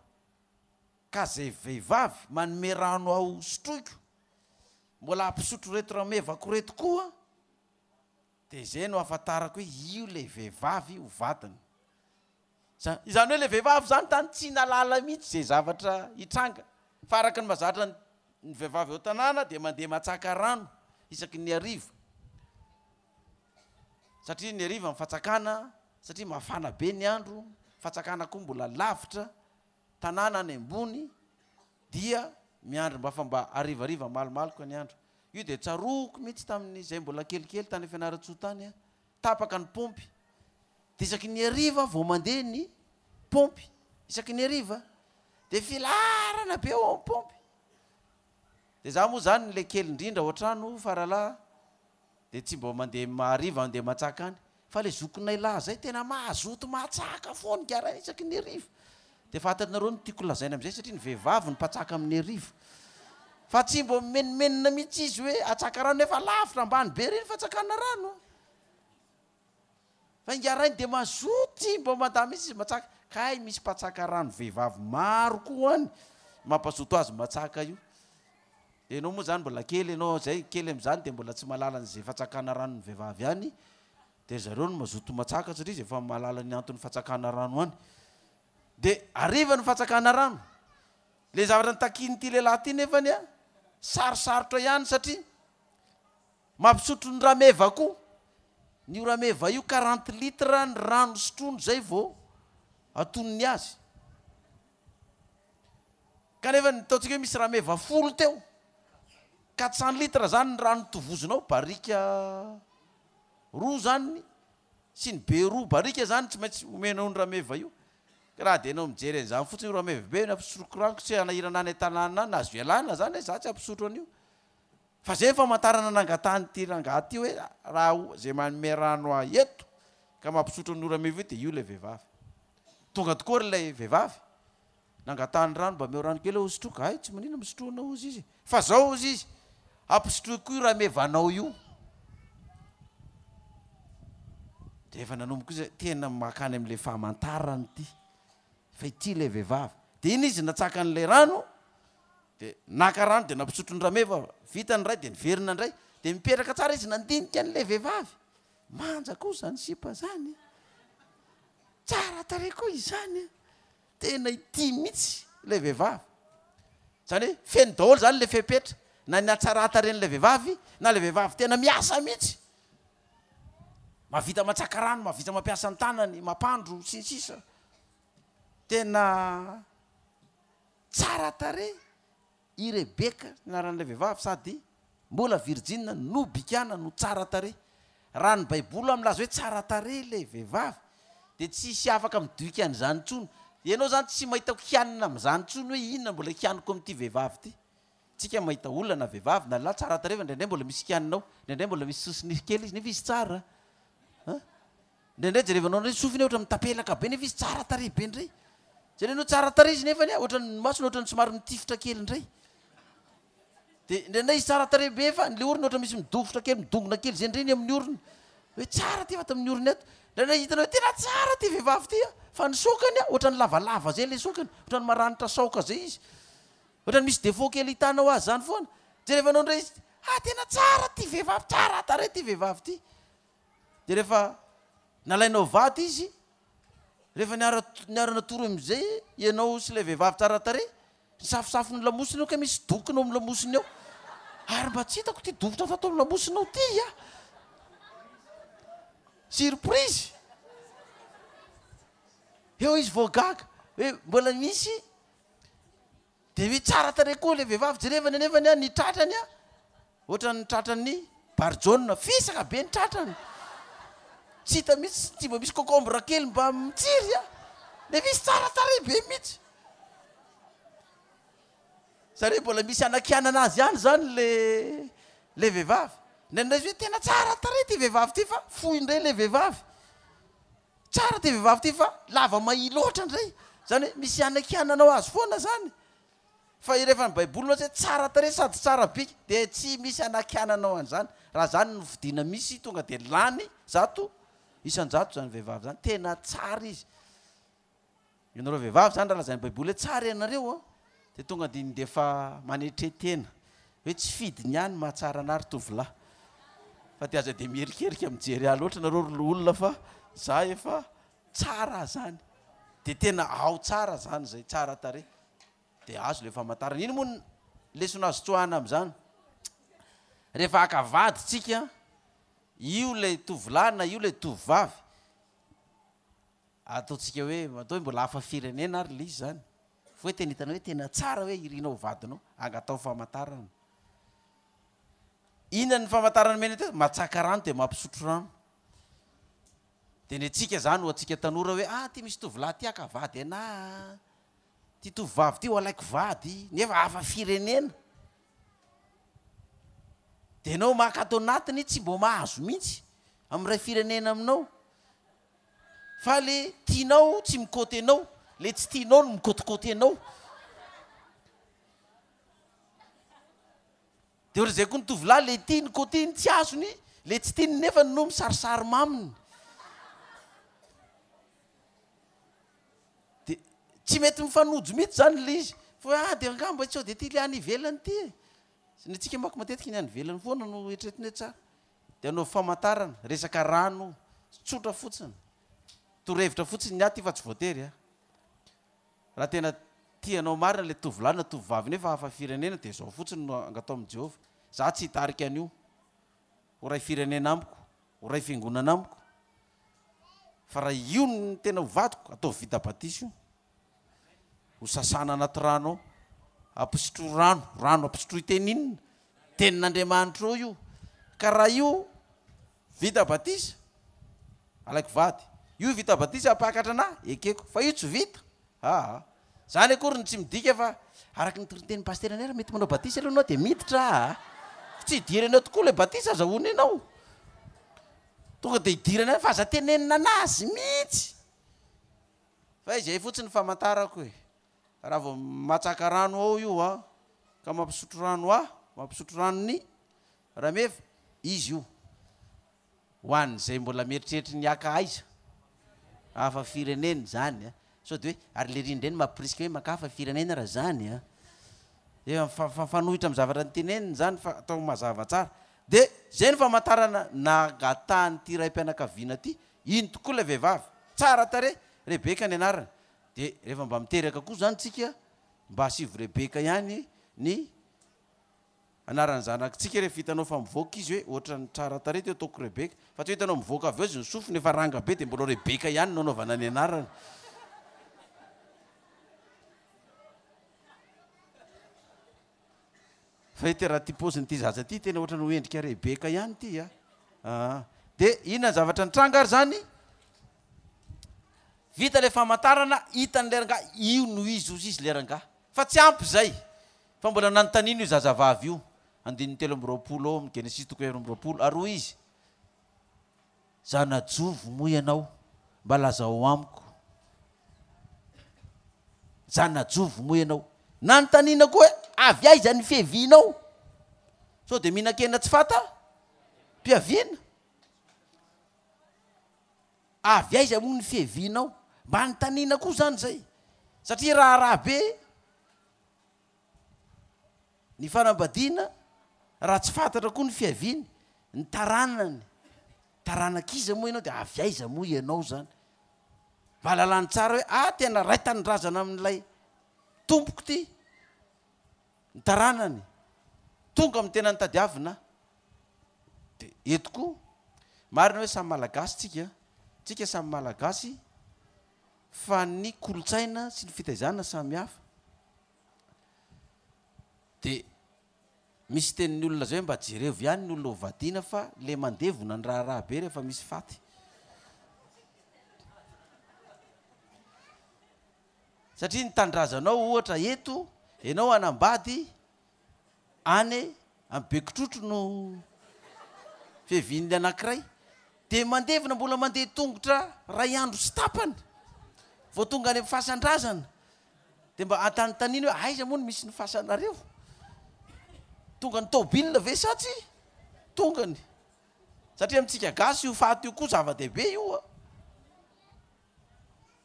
ka izay vehivavy manome rano ahy ho sotroiko, mbola hampisotro ireto ramevako ireto koa, dia izay no ahafantarako hoe io ilay vehivavy ho vadiny. Izany hoe ilay vehivavy izany tany tsy nahalala mihitsy izay zavatra hitranga. Fa araka ny mahazatra ny vehivavy ao an-tanàna dia mandeha matsaka rano isaky ny hariva. Satria ny hariva ny fatsakana, satria mafana be ny andro, fatsakana koa mbola lavitra, tanàna any ambony, dia miandry mba fa mba harivariva malomaloka ny andro. Io dia tsaroako mihitsy tamin'izay mbola kelikely tany Fianarantsoa tany aho. Tapaka ny paompy. Dia isaky ny hariva vao mandeha ny paompy. Isaky ny hariva. Dia filaharana be ao amin'ny paompy. Dia za moa zany ilay kely indrindra ao an-trano faralahy dia tsy mba mandeha hariva mandeha matsaka any. Fa ilay zokinay lahy zay tena mazoto matsaka foana gara isaky ny hariva. Dia fantatrareo ny tiako lazaina amin'izay satria ny vehivavy no mpatsaka amin'ny hariva. Fa tsy mba mimenomenona mihitsy izy hoe atsaka rano nefa lavitra ambany be ireny fatsakana rano. Fa ingahy rainy dia mazoto tsy mba mandà mihitsy izy matsaka. Kay misy mpatsaka rano vehivavy maro koa any mampazoto azy matsaka io. Dia ianao moa izany mbola kely ianao izay, kely amin'izany dia mbola tsy mahalala an'izay fatsakana ranon'ny vehivavy any. Dia ry zareo no mazoto matsaka satria izy efa mahalala ny anton'ny fatsakana rano any. Dia hariva ny fatsakana rano. Ilay zavatra notakian'ity lehilahy ity nefany an, sarosarotra ihany satria mampisotro ny rameva koa. Ny rameva io quarante litres ny rano sotroiny izay vao atonony azy. Kanefa ny ataontsika hoe misy rameva folo teo, 400 litres izany ny rano tovozonao, barika roa izany sy ny be roa barika izany tsy maintsy omenao ny rameva io. Ka raha dia enao mijery an'izany fotsiny io rameva be io nampisotroko rano tsy hanahirana any an-tanàna any, azo ialana izany e, za tsy hampisotro an'io. Fa zay ny famantarana nangatahan'ity rangahy ity hoe raha zay manome rano ahy eto ka mampisotro an'io rameva io dia io ilay vehivavy. Tonga tokoa ary ilay vehivavy, Nangatahany rano, mba omeo rano kely aho hosotroiko. Hay, tsy maninona misotroa anao hozy izy. Fa zao hozy izy, ampisotroiko io ramevanao io. Dia efa nanomboka izy, tena makany amin'ilay famantarana ity, fa ity ilay vehivavy. Dia iny izy natsaka an'ilay rano, dia naka rano dia nampisotro ny rameva, vita ny iray dia niverina indray. Dia mipetraka tsara izy nandinika an'ilay vehivavy. Manja koa izany sipa izany. Tsara tarehy koa izany. Tena ity mihitsy ilay vehivavy. Izany hoe feno daholo izany ilay fepetra, na ny hatsaran-tarehin'ilay vehivavy, na ilay vehivavy tena miasa mihitsy. Mahavita matsaka rano, mahavita mampiasa ny tanany, mampandro, sy ny sisa. Tena tsara tarehy. I Rebeka ny anaran'ilay vehivavy sady mbola virjina no bikàna no tsara tarehy. Raha ny Baiboly milaza hoe tsara tarehy ilay vehivavy dia tsisy afaka midoika an'izany intsony. Ianao izany tsy mahita kianina amin'izany intsony hoe inona mbola kianiko amin'ity vehivavy ity. Tsika mahita olona na vehivavy na lehilahy tsara tarehy fa indraindray mbola misy kianina ao. Indraindray mbola misy sosinify kely izy nefa izy tsara. An! Indraindray jerevanao indray ny sofiny ohatra mitapelaka be nefa izy tsara tarehy be indray. Jerenao tsara tarehy izy nefany ohatra ny masony ohatra ny somary mitifitra kely indray. Dia indraindray izy tsara tarehy be fa ny orony ohatra misy midofotra kely, midongona kely izay indray ny amin'ny orony. Hoe tsara ity fa tamin'ny orony ato. Indraindray hitanao hoe tena tsara ity vehivavy ity a, fa ny saokany a ohatra ny lavalava izay ilay saokany, ohatra ny maranitra saoka izay izy. Ohatra ny misy défaut kely hitanao azy izany foana. Jerevanao indray izy, ah tena tsara ity vehivavy, tsara tarehy ity vehivavy ity. Dia rehefa nalainao vady izy, rehefa niara niara-natory amin'izay ianao sy ilay vehivavy tsara tarehy, nisafosafo ny lamosiny eo kay misy dokona ao amin'ny lamosiny ao. Ary mba tsy hitako ity dokotra tato amin'ny lamosinao ity a! Surprise! Eo izy vao gaga hoe mbola misy Dia hoe tsara tarehy koa ilay vehivavy, jerevany anefa ny ny tratrany an, ohatran'ny tratran'ny Barijaona, fisaka be ny tratrany. Tsy hita mihitsy, tsy mba misy cocombre kely mba mitsiry a! Nefa izy tsara tarehy be mihitsy. Zany hoe mbola misy anakianana azy ihany zany le le vehivavy. Indraindray izy hoe tena tsara tarehy ity vehivavy ity fa fohy indray le vehivavy. Tsara ity vehivavy ity fa lava mahia loatra indray. Zany hoe misy anakiananao azy foana zany. Fa rehefa ny baiboly mantsy hoe tsara tarehy sady tsara bika dia tsy misy anakiananao an'izany. Raha zany no fidiana misy tonga dia lany 100% zany vehivavy zany. Tena tsara izy. Ianareo vehivavy zany raha lazain'ny baiboly hoe tsara ianareo an, dia tonga dia indefa manetre tena hoe tsy fidiny ihany mahatsara anah ry tovolahy. Fa dia aza dia miherikerika mijery ahy loatra nareo ry loholona fa za efa tsara zany. Dia tena ao tsara zany zay, tsara tarehy. Dia azo le famantarana. Ino moa ny lesona azo tsoahana amin'izany? Rehefa haka vady tsika, io ilay tovolahy na io ilay tovovavy, Ataontsika hoe, atao hoe mbola hafa firenena ary ilay izy izany. Fa hoe tena hitanao hoe tena tsara hoe irinao ho vadinao, angataho famantarana. Inona ny famantarana omena teo? Matsaka rano dia mampisotro rano. Dia ny antsika izany ho antsika tanora hoe, ah ity misy tovolahy ity haka vady anah ah, ity tovovavy ity ho alaiko vady, nefa hafa firenena. Dia ianao maka ato anatiny tsy mbo mahazo mihitsy amin'ny iray firenena aminao. Fa le tianao tsy mikoty anao, le tsy tianao no mikotikoty anao. De ohatr'izay koa ny tovolahy, le tiany kotiny tsy azony, le tsy tiany nefa no misarisary maminy. De tsy mety mifanojo mihitsy zany le izy, fa hoe ah de angamba sao de ty le any ivelany ty e. Ny antsika manko matetika ny any ivelany foana no eritreretina hoe tsara. Dia anaovy famantarana, resaka rano tsotra fotsiny. Torohevitra fotsiny ny ahy ity fa tsy voatery a. Raha tena tianao marina ilay tovolahy na tovovavy nefa hafa firenena dia izao fotsiny no angatao amin'i Jehovah, Za tsy hitarika an'io ho ray firenena amiko, ho ray fiangonana amiko, fa raha io no tena ho vadiko, ataovy vita batisa io. Ho sasana anaty rano ao. Ampisotroy rano, rano ampisotroy teny inona? Tenin'Andriamanitra eo io. Ka raha io vita batisa, alaiko vady. Io vita batisa hampakatra anah, ekeko. Fa io tsy vita, aa. Zany akory no tsy midika fa araky ny toritenin'i Pasitera Nera, mety manao batisa aloha ianao dia miditra aa. Tsy hidirana eo tokoa ilay batisa azahoana ianao. Tonga dia hidirana any fa aza tenenina anazy mihitsy. Fa izay fotsiny ny famantarako e. Raha vao matsaka rano ao io an, ka mampisotro rano ahy, mampisotro rano ny rameva, izy io. Ho an'izay mbola mieritreritry ny haka aiza, hafa firenena izany an. Sao dia hoe, ary lery indray no mampirisika hoe maka hafa firenena raha izany an. Efa mifanohitra amin'ny zavatra noteneniny izany fa atao mazava tsara. Dia izay no famantarana nangatahan'ity raim-pianakaviana ity, iny tokoa ilay vehivavy, tsara tarehy, Rebeka ny anarany. Dia rehefa mba miteraka koa izany tsika, mba asivo Rebeka ihany ny anaran'ny zanakitsika rehefa hitanao fa mivoaka izy hoe ohatran'ny tsara tarehy teo ataoko Rebeka. Fa tsy hoe hitanao mivoaka avy eo izy ny sofiny efa ranga be dia mbola Rebeka ihany no anaovana ny anarany. Fa ity raha ty paozin'ity zaza ty tena ohatran'ny ho endrika Rebeka ihany ity a. Aa. Dia inona ny zavatra nitranga ary zany? Vita ilay famantarana, hitan'ilay rangahy, io no izy hozy izy ilay rangahy. Fa tsy ampy izay, fa mbola nanontaniana io zazavavy io, andininy 23 ao amin'ny Genesisy toko 24, ary hoy izy, Zana-jovo moa ianao? Mba lazao amiko. Zana-jovo moa ianao? Nanontaniana koa hoe, Avy aiza ny fiavianao? Sao dia mihinan-kena tsy fanta mpiaviana? Avy aiza moa ny fiavianao? Mba anontaniana koa izany izay. Satria raharaha be Ny fanambadiana, raha tsy fantatra koa ny fiaviany, ny taranany, taranak'iza moa ianao dia avy aiza moa ianao izany? Mba ahalalany tsara hoe ah tena ray tanindrazana amin'ilay tompoko ity ny taranany, tonga amin'ny tena nitadiavina aho. Dia eto koa, marina hoe samy Malagasy tsika, tsika samy Malagasy fa ny kolontsaina sy ny fitaizana samy hafa. De misy tenin'ny olona zay hoe mba jerevo ihany ny olona ho vadiana fa le mandevona ny raharaha be rehefa misy faty. Satria ny tanindrazanao ohatra eto, ianao hanambady any amin'ny Bekitrotro no fiavian'ny anankiray, dia mandevina mbola mandeha tongotra iray andro sy tapany vao tonga any amin'ny fasan-drazana. Dia mba antanintaniana hoe aiza moa no misy ny fasanareo? Tonga ny tôbila ve sa tsy tongany? Satria amintsika gasy io faty io koa zava-dehibe io a!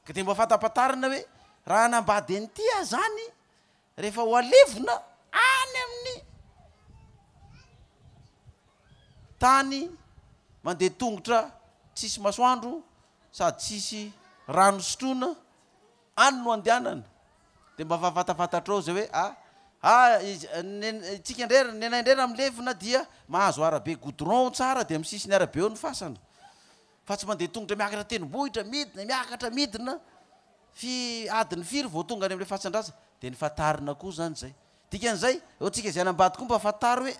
Ka dia mba fantapantarina hoe raha hanambady an'ity aho zany rehefa ho alevina any amin'ny tany mandeha tongotra tsisy masoandro sady tsisy rano sotroina any no andehanana dia mba fahafantafantatrao zay hoe a a izy tsika indray ny anay indray raha milevina dia mahazo arabe goudron tsara dia amin'ny sisiny arabe eo ny fasana Fa tsy mandeha tongotra miakatra tendrombohitra, midina, miakatra, midina, fi, adiny firy vao tonga any amin'ilay fasan-drazana. Dia ny fantarina koa izany izay. Dikan'izay, eo antsika izay hanambady koa mba fantaro hoe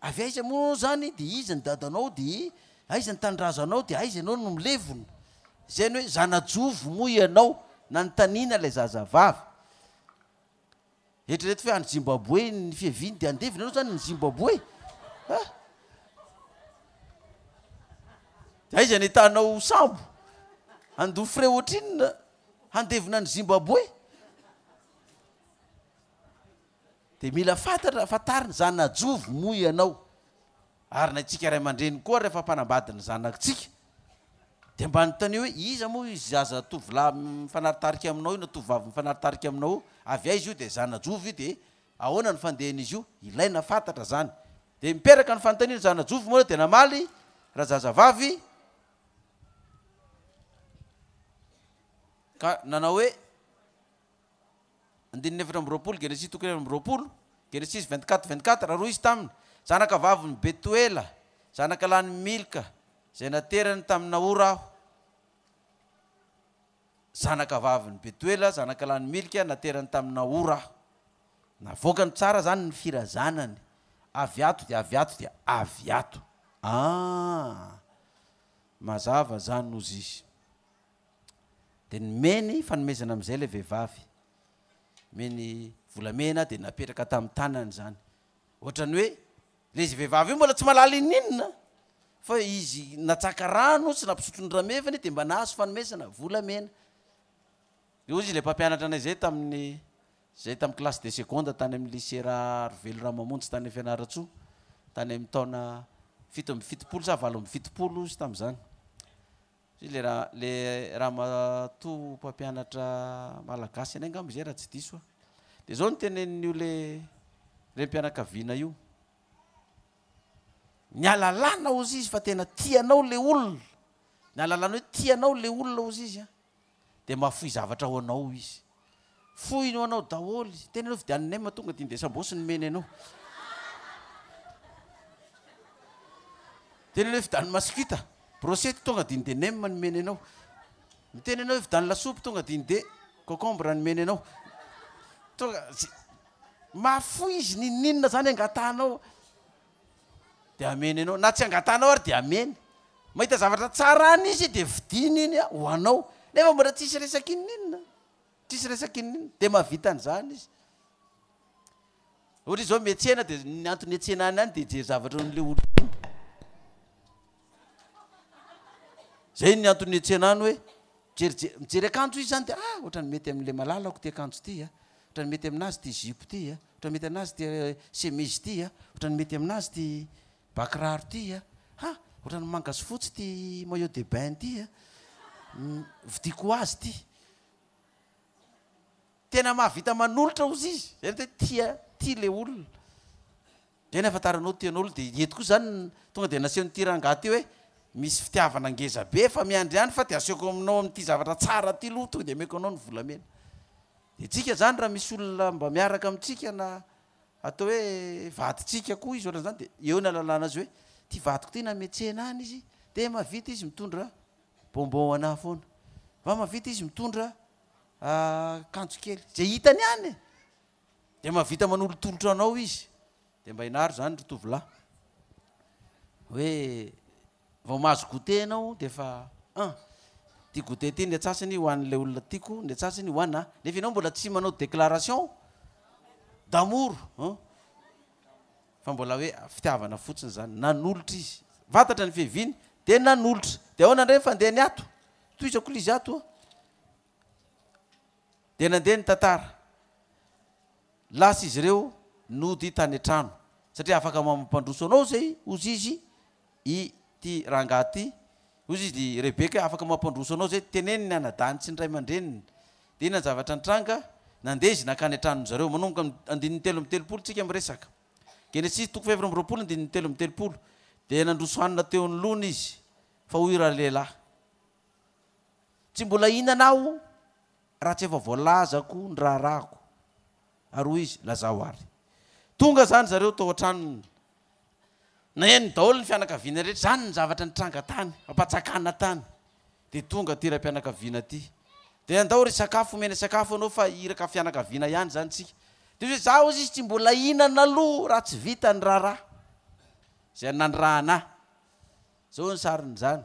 avy aiza moa ianao izany, dia iza ny dadanao, dia aiza ny tanindrazanao, dia aiza ianao no milevina. Izay ny hoe zana-jovy moa ianao, nanontaniana ilay zazavavy. Eritrereto hoe any Zimbabwe ny fiaviany dia andevina ianao zany ny Zimbabwe a! Dia aiza ny ahitanao sambo handoa frais ohatrinona handevina any Zimbabwe? Dia mila fantatra, fantarina, zana-jovy moa ianao. Ary na isika ray aman-dreny koa rehefa mpanambady ny zanakitsika dia mba anontanio hoe iza moa io zaza tovolahy mifanaritarika aminao io na tovovavy mifanaritarika aminao io, avy aiza io dia zana-jovy io dia ahoana ny fandehan'izy io, ilaina fantatra zany. Dia miperaka ny fanontaniana zana-jovy moa dia namaly razazavavy ka nanao hoe. Andininy 24, Genesisy toko 24, Genesisy 24, 24, Ary hoy izy taminy, Zanaka vavin'i Betoela, zanaka lahin'i Milka, izay naterany tamin'i Nahora aho. Zanaka vavin'i Betoela, zanaka lahin'i Milka, naterany tamin'i Nahora aho. Navoakany tsara izany ny firazanany. Avy ato dia avy ato dia avy ato. Ah! Mazava izany hozy izy. Dia nomeny fanomezana amin'izay ilay vehivavy. Nomeny volamena dia napetraka tamin'ny tanany izany. Ohatran'ny hoe ilay izy vehivavy io mbola tsy mahalala inoninona fa izy natsaka rano sy nampisotro ny ramevany dia mba nahazo fanomezana volamena. Dia hoy izy ilay mpampianatra anay izay tamin'ny izay tamin'ny classe de seconde tany amin'ny lycée Raharivelo Ramamonjy tany Fianarantsoa tany amin'ny taona 77 sa 78 izy tamin'izany. Satria le ra, le ramatoa mpampianatra malagasy anay angamba izay raha tsy diso aho. Dia izao no tenenin'io le renim-pianakaviana io. Ny alalana hozy izy fa tena tia anao le olona. Ny alalana hoe tia anao le olona hozy izy an. Dia mahafoy zavatra ho anao izy. Fohiny ho anao daholo. Tena ianao vidian'ny nem tonga dia indesam-bosy nomeny anao. Tena ianao vidian'ny masikita, brochette tonga dia inde nem nomeny anao. Miteny ianao hoe vidian'ny lasopy tonga dia inde concombre nomeny anao. Tonga mahafoy izy n'inon'inona zany angatahanao dia ameny anao. Na tsy angatahanao ary dia ameny. Mahita zavatra tsara any izy dia vidiany iny ho anao. Nefa mbola tsisy resaka inon'inona. Tsisy resaka inon'inona. Dia mahavita an'izany izy. Ohatra izy zao miantsena dia ny antony iantsenany any dia hijery zavatra eo amin'ilay olona iny. Zay ny antony iantsenany hoe mijerijery mijery akanjo izy zany dia ah ohatran'ny mety amin'ilay malalako ity akanjo ity a, ohatran'ny mety aminazy ity zipo ity a, ohatran'ny mety aminazy ity chemise ity a, ohatran'ny mety aminazy ity ba kiraro ity a, ha ohatran'ny manga sy fotsy ity maillot de bain ity a, vidiako ho azy ity. Tena mahavita manolotra ozy izy, zay ny hoe tia tia le olona. Zay ny ahafantaranao tia an'olo de eto koa zany tonga de nasehon'ity rangahy ty hoe misy fitiavana ngeza be fa miandry ihany fa de asehoko aminao amin'ity zavatra tsara ty aloha tonga de ameko anao ny volamena. De tsika zany raha misy olona mba miaraka amintsika na atao hoe vadintsika koa izy ohatran'izany de eo ny ahalalana azy hoe ty vadiko ty na miantsena any izy de mahavita izy mitondra bonbon ho anah foana, mba mahavita izy mitondra Akanjo kely. Izay hitany ihany e! Dia mahavita manolotolotra anao izy. Dia mba ianaro izany ry tovolahy. Hoe vao mahazo goûter ianao dia efa an! Ity goûter ity ny antsasany ho an'ilay olona tiako, ny antsasany ho anà. Nefa ianao mbola tsy manao déclaration d'amour an! Fa mbola hoe fitiavana fotsiny izany. Nanolotra izy. Fantatra ny fiaviany dia nanolotra. Dia ahoana indray ny fandehany ato? Tohizako ilay izy ato an! Dia nandeha ny tantara. Lasa izy ireo nody tany an-trano. Satria afaka mampandroso anao izay hozy izy ity rangahy ity. Hozy izy Rebeka hoe afaka mampandroso anao izay. Teneno ny anadahiny sy ny ray aman-dreniny. Dia inona ny zavatra nitranga? Nandeha izy nankany an-tranon-dry zareo. Manomboka amin'ny andininy 33 tsika miresaka. Genesisy toko faha-24 andininy 33. Dia nandroso hanina teo anoloany izy. Fa hoy ralehilahy, Tsy mbola hihinana aho raha tsy efa voalazako ny raharahako. Ary hoy izy, Lazao àry. Tonga izany zareo tao an-tranony. Naheno daholo ny fianakaviana rehetra. Izany ny zavatra nitranga tany, am-patsakana tany. Dia tonga ity raim-pianakaviana ity. Dia andao ry sakafo, omena sakafo ianao fa iraka fianakaviana ihany izany isika. Dia hoy izy, Izaho hozy izy tsy mbola hihinana aloha raha tsy vita ny raharaha izay nanirahana ahy. Izao ny sarin'izany.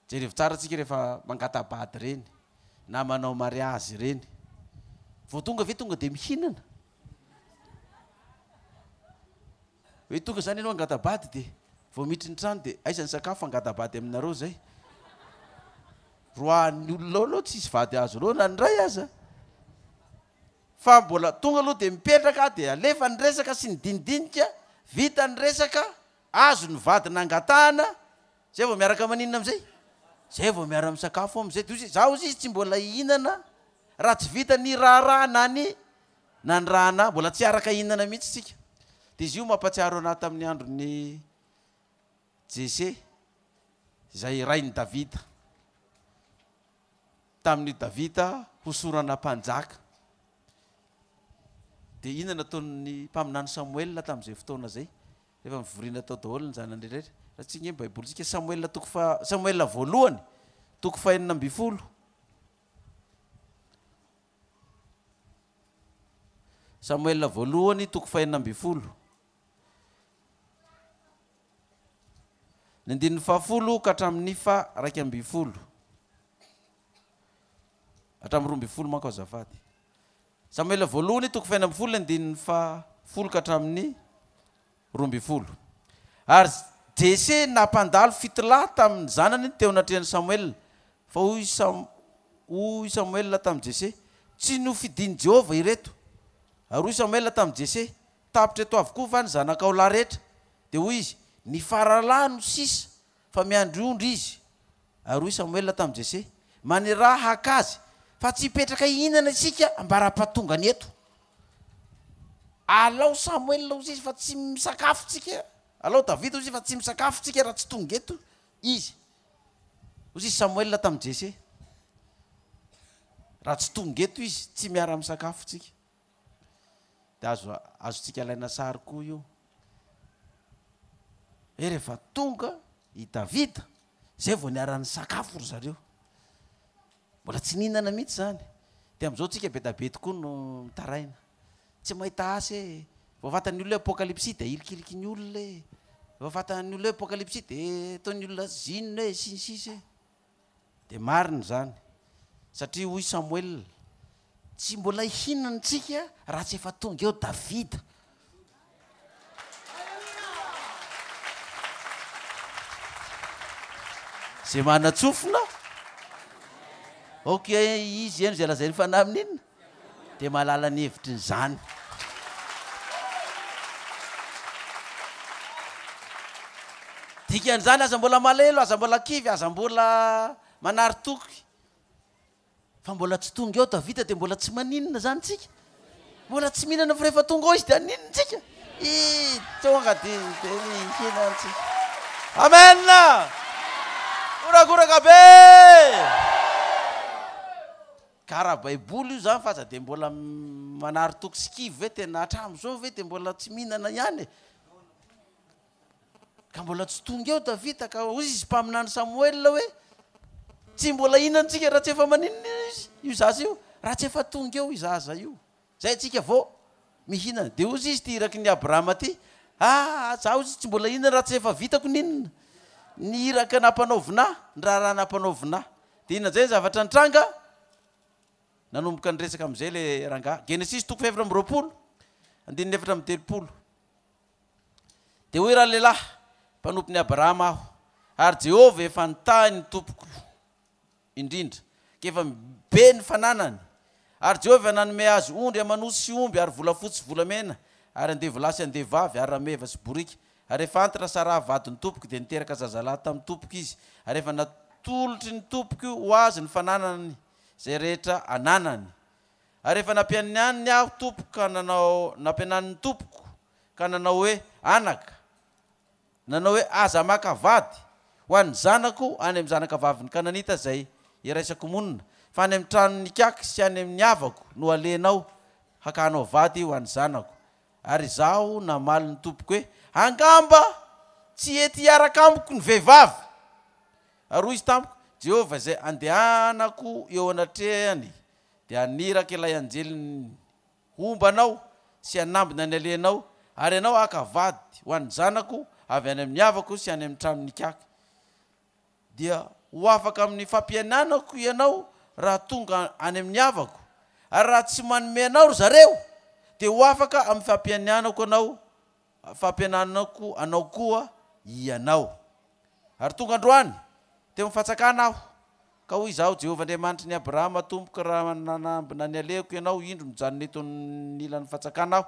Jerevo tsara tsika rehefa mangata-bady ireny na manao mariazy ireny. Vao tonga ve tonga dia mihinana? Hoe tonga zany ianao hangata-bady dia vao miditra ny trano dia aiza ny sakafo hangata-bady aminareo zay? Roahan'ny olona ao aloha tsisy vady azonao na ny iray aza. Fa mbola tonga aloha dia mipetraka dia alefa ny resaka sy ny dinidinika, vita ny resaka, azo ny vady nangatahana, Zay vao miaraka maninona amizay? Zay vao miara misakafo amizay. De ozy za ozy izy tsy mbola hihinana raha tsy vita ny raharaha na ny nanirahana ahy. Mbola tsy hiaraka hihinana mihitsy tsika. De izy io mampatsiaro anah tamin'ny andron'i Jese izay rain'i Davida. Tamin'i Davida hosorana mpanjaka. De inona nataon'ny mpaminany Samoela tamin'izay fotoana izay? Rehefa nivoriana tao daholo ny zanany rehetra. Raha tsy nge ny Baibolintsika, Samoela toko faha, Samoela voalohany, toko fahenina ambin'ny folo. Samoela voalohany, toko fahenina ambin'ny folo. Ny andininy fahafolo ka hatramin'ny faha-iraika ambin'ny folo. Hatramin'ny 12 manko azafady. Samoela voalohany toko faha-16 andininy faha-10 ka hatramin'ny 12. Ary Jese nampandalo fito lahy tamin'ny zanany teo anatrehan'i Samoela. Fa hoy hoy Samoela tamin'i Jese, Tsy nofidin'i Jehovah ireto. Ary hoy Samoela tamin'i Jese, Tapitra eto avokoa va ny zanakao lahy rehetra? Dia hoy izy, Ny faralahy no sisa, fa miandry ondry izy. Ary hoy Samoela tamin'i Jese, Maniraha haka azy, fa tsy hipetraka hihinana isika ambara-pahatongany eto. Alao Samoela hozy izy fa tsy misakafo tsika, alao Davida hozy izy fa tsy misakafo tsika raha tsy tonga eto izy. Hozy izy Samoela tamin'i Jese, Raha tsy tonga eto izy, tsy miara-misakafo tsika. Dia azo azontsika alaina sary koa io. Hoe rehefa tonga i Davida, zay vao niara-nisakafo ry zareo. Mbola tsy nihinana mihitsy izany. Dia amin'izao tsika be da be tokoa no mitaraina. Tsy mahita asa e. Vao fantan'ny olona hoe apokalypsy dia ahilikiliky ny olona e. Vao fantan'ny olona hoe apokalypsy dia ataon'ny olona zinona e, sy ny sisa e. Dia marina izany, satria hoy Samoela, Tsy mbola hihinana isika raha tsy efa tonga eo Davida. Izay manan-tsofina, ok, izy heno izay lazain'ny Fanahy amin'inona? Dia mahalala ny hevitry ny izany. Dikan'izany, aza mbola malahelo, aza mbola kivy, aza mbola manary toky. Fa mbola tsy tonga eo Davida dia mbola tsy maninona izany tsika? Mbola tsy mihinana fa rehefa tonga ao izy dia haninona tsika? I tonga dia dia mihinana tsika. Amen! Horakoraka be! Ka ara-baiboly io izany fa aza dia mbola manary toky sy kivy ve tena hatramin'izao ve dia mbola tsy mihinana ihany e? Ka mbola tsy tonga eo Davida ka hoy izy mpaminany Samoela hoe, Tsy mbola hihinana isika raha tsy efa maninona izy io zaza io, raha tsy efa tonga eo io zaza io. Zay tsika vao mihinana. Dia hoy izy ity iraky ny Abrahama ity, Ah, za hoy izy tsy mbola hihinana raha tsy efa vitako ny inona? Ny iraka nampanaovina ahy, ny raharaha nampanaovina ahy. Dia inona indray ny zavatra nitranga? Nanomboka niresaka amin'izay ilay rangahy. Genesisy toko fahefatra amby 20, andininy 34. Dia hoy ralehilahy, Mpanompon'i Abrahama aho, ary Jehovah efa nitahy ny tompoko indrindra, ka efa be ny fananany. Ary Jehovah nanome azy ondry aman'osy sy omby ary volafotsy sy volamena ary andevolahy sy andevovavy ary rameva sy boriky. Ary rehefa antitra Saraha vadin'ny tompoko, dia niteraka zazalahy tamin'ny tompoko izy, ary efa natolotry ny tompoko ho azy ny fananany izay rehetra ananany. Ary efa nampianianiny aho tompoko ka nanao, nampiananin'ny tompoko ka nanao hoe, Anaka, nanao hoe, Aza maka vady ho an'ny zanako any amin'ny zanakavavin'ny Kananita izay iraisako monina, fa any amin'ny tranon'ikaky sy any amin'ny havako no alehanao hakanao vady ho an'ny zanako. Ary izaho namaly ny tompoko hoe, Angamba tsy hety hiaraka amiko ny vehivavy. Ary hoy izy tamiko, Jehovah izay andehanako eo anatrehany dia haniraka ilay anjeliny homba anao sy hanambina ny alehanao, ary ianao haka vady ho an'ny zanako avy any amin'ny havako sy any amin'ny tranon'ikaky. Dia ho afaka amin'ny fampiainanako ianao raha tonga any amin'ny havako, ary raha tsy manome anao ry zareo, dia ho afaka amin'ny fampiainanako anao fampiananako anao koa ianao. Ary tonga androany, teo amin'ny fantsakana aho, ka hoy izaho, Jehovah Andriamanitry ny Abrahama tompoko, raha nanambina ny alehako ianao, indro mijanona eto anilan'ny fantsakana aho.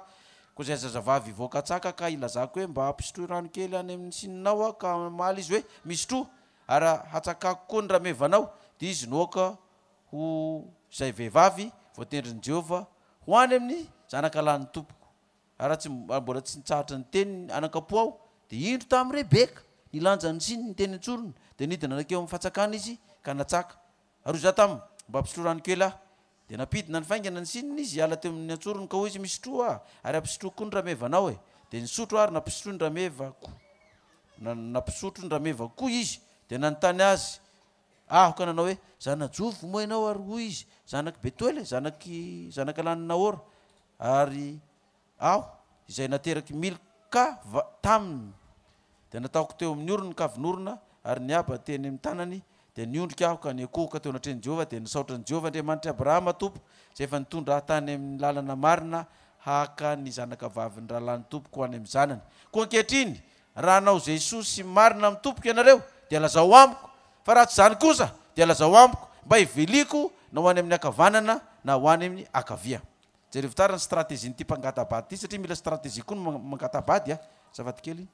Koa izay zazavavy hivoaka hatsaka ka hilazako hoe, Mba ampisotroy rano kely any amin'ny sininao aho, ka hamaly izy hoe, Misotroa, ary hatsakako koa ny ramevanao, dia izy no aoka ho izay vehivavy voatendrin'i Jehovah ho any amin'ny zanakalahin'ny tompoko. Ary raha tsy ary mbola tsy nitsahatra niteny anakapo aho, dia indro tamin'i Rebeka, nilanja ny sininy teny an-tsorony, dia nidina nankeo amin'ny fatsakana izy ka natsaka. Ary hoy izaho taminy, Mba ampisotroy rano kely aho. Dia nampidina nifaingana ny sininy izy hiala teo amin'ny antsorony, ka hoy izy, Misotroa aho, ary ampisotroiko koa ny ramevanao e. Dia nisotro aho ary nampisotroy ny ramevako, na, nampisotro ny ramevako koa izy. Dia nanontany azy aho ka nanao hoe, Zana-jovy moa ianao? Ary hoy izy, Zanak'i Betoela e, zanak'i, zanakalahin'i Nahora. Ary aho, izay naterak'i Milka va, taminy, dia nataoko teo amin'ny orony ny kavin'orona, ary niaba teny amin'ny tanany, dia niondrika aho ka niankohoka teo anatrehan'i Jehovah, dia nisaotra an'i Jehovah Andriamanitr'i Abrahama tompoko, izay efa nitondra ahy tany amin'ny lalana marina haka ny zanakavavin'ny rahalahin'ny tompoko ho any amin'ny zanany. Koa ankehitriny, raha hanao izay soa sy marina amin'ny tompoko ianareo, dia lazao amiko, fa raha tsy izany kosa, dia lazao amiko, mba hiviliako na ho any amin'ny ankavanana na ho any amin'ny ankavia. Jerevo tsara ny stratégie-n'ity mpangata-bady ity satria mila stratégie koa ny mangata-bady a! Azafady kely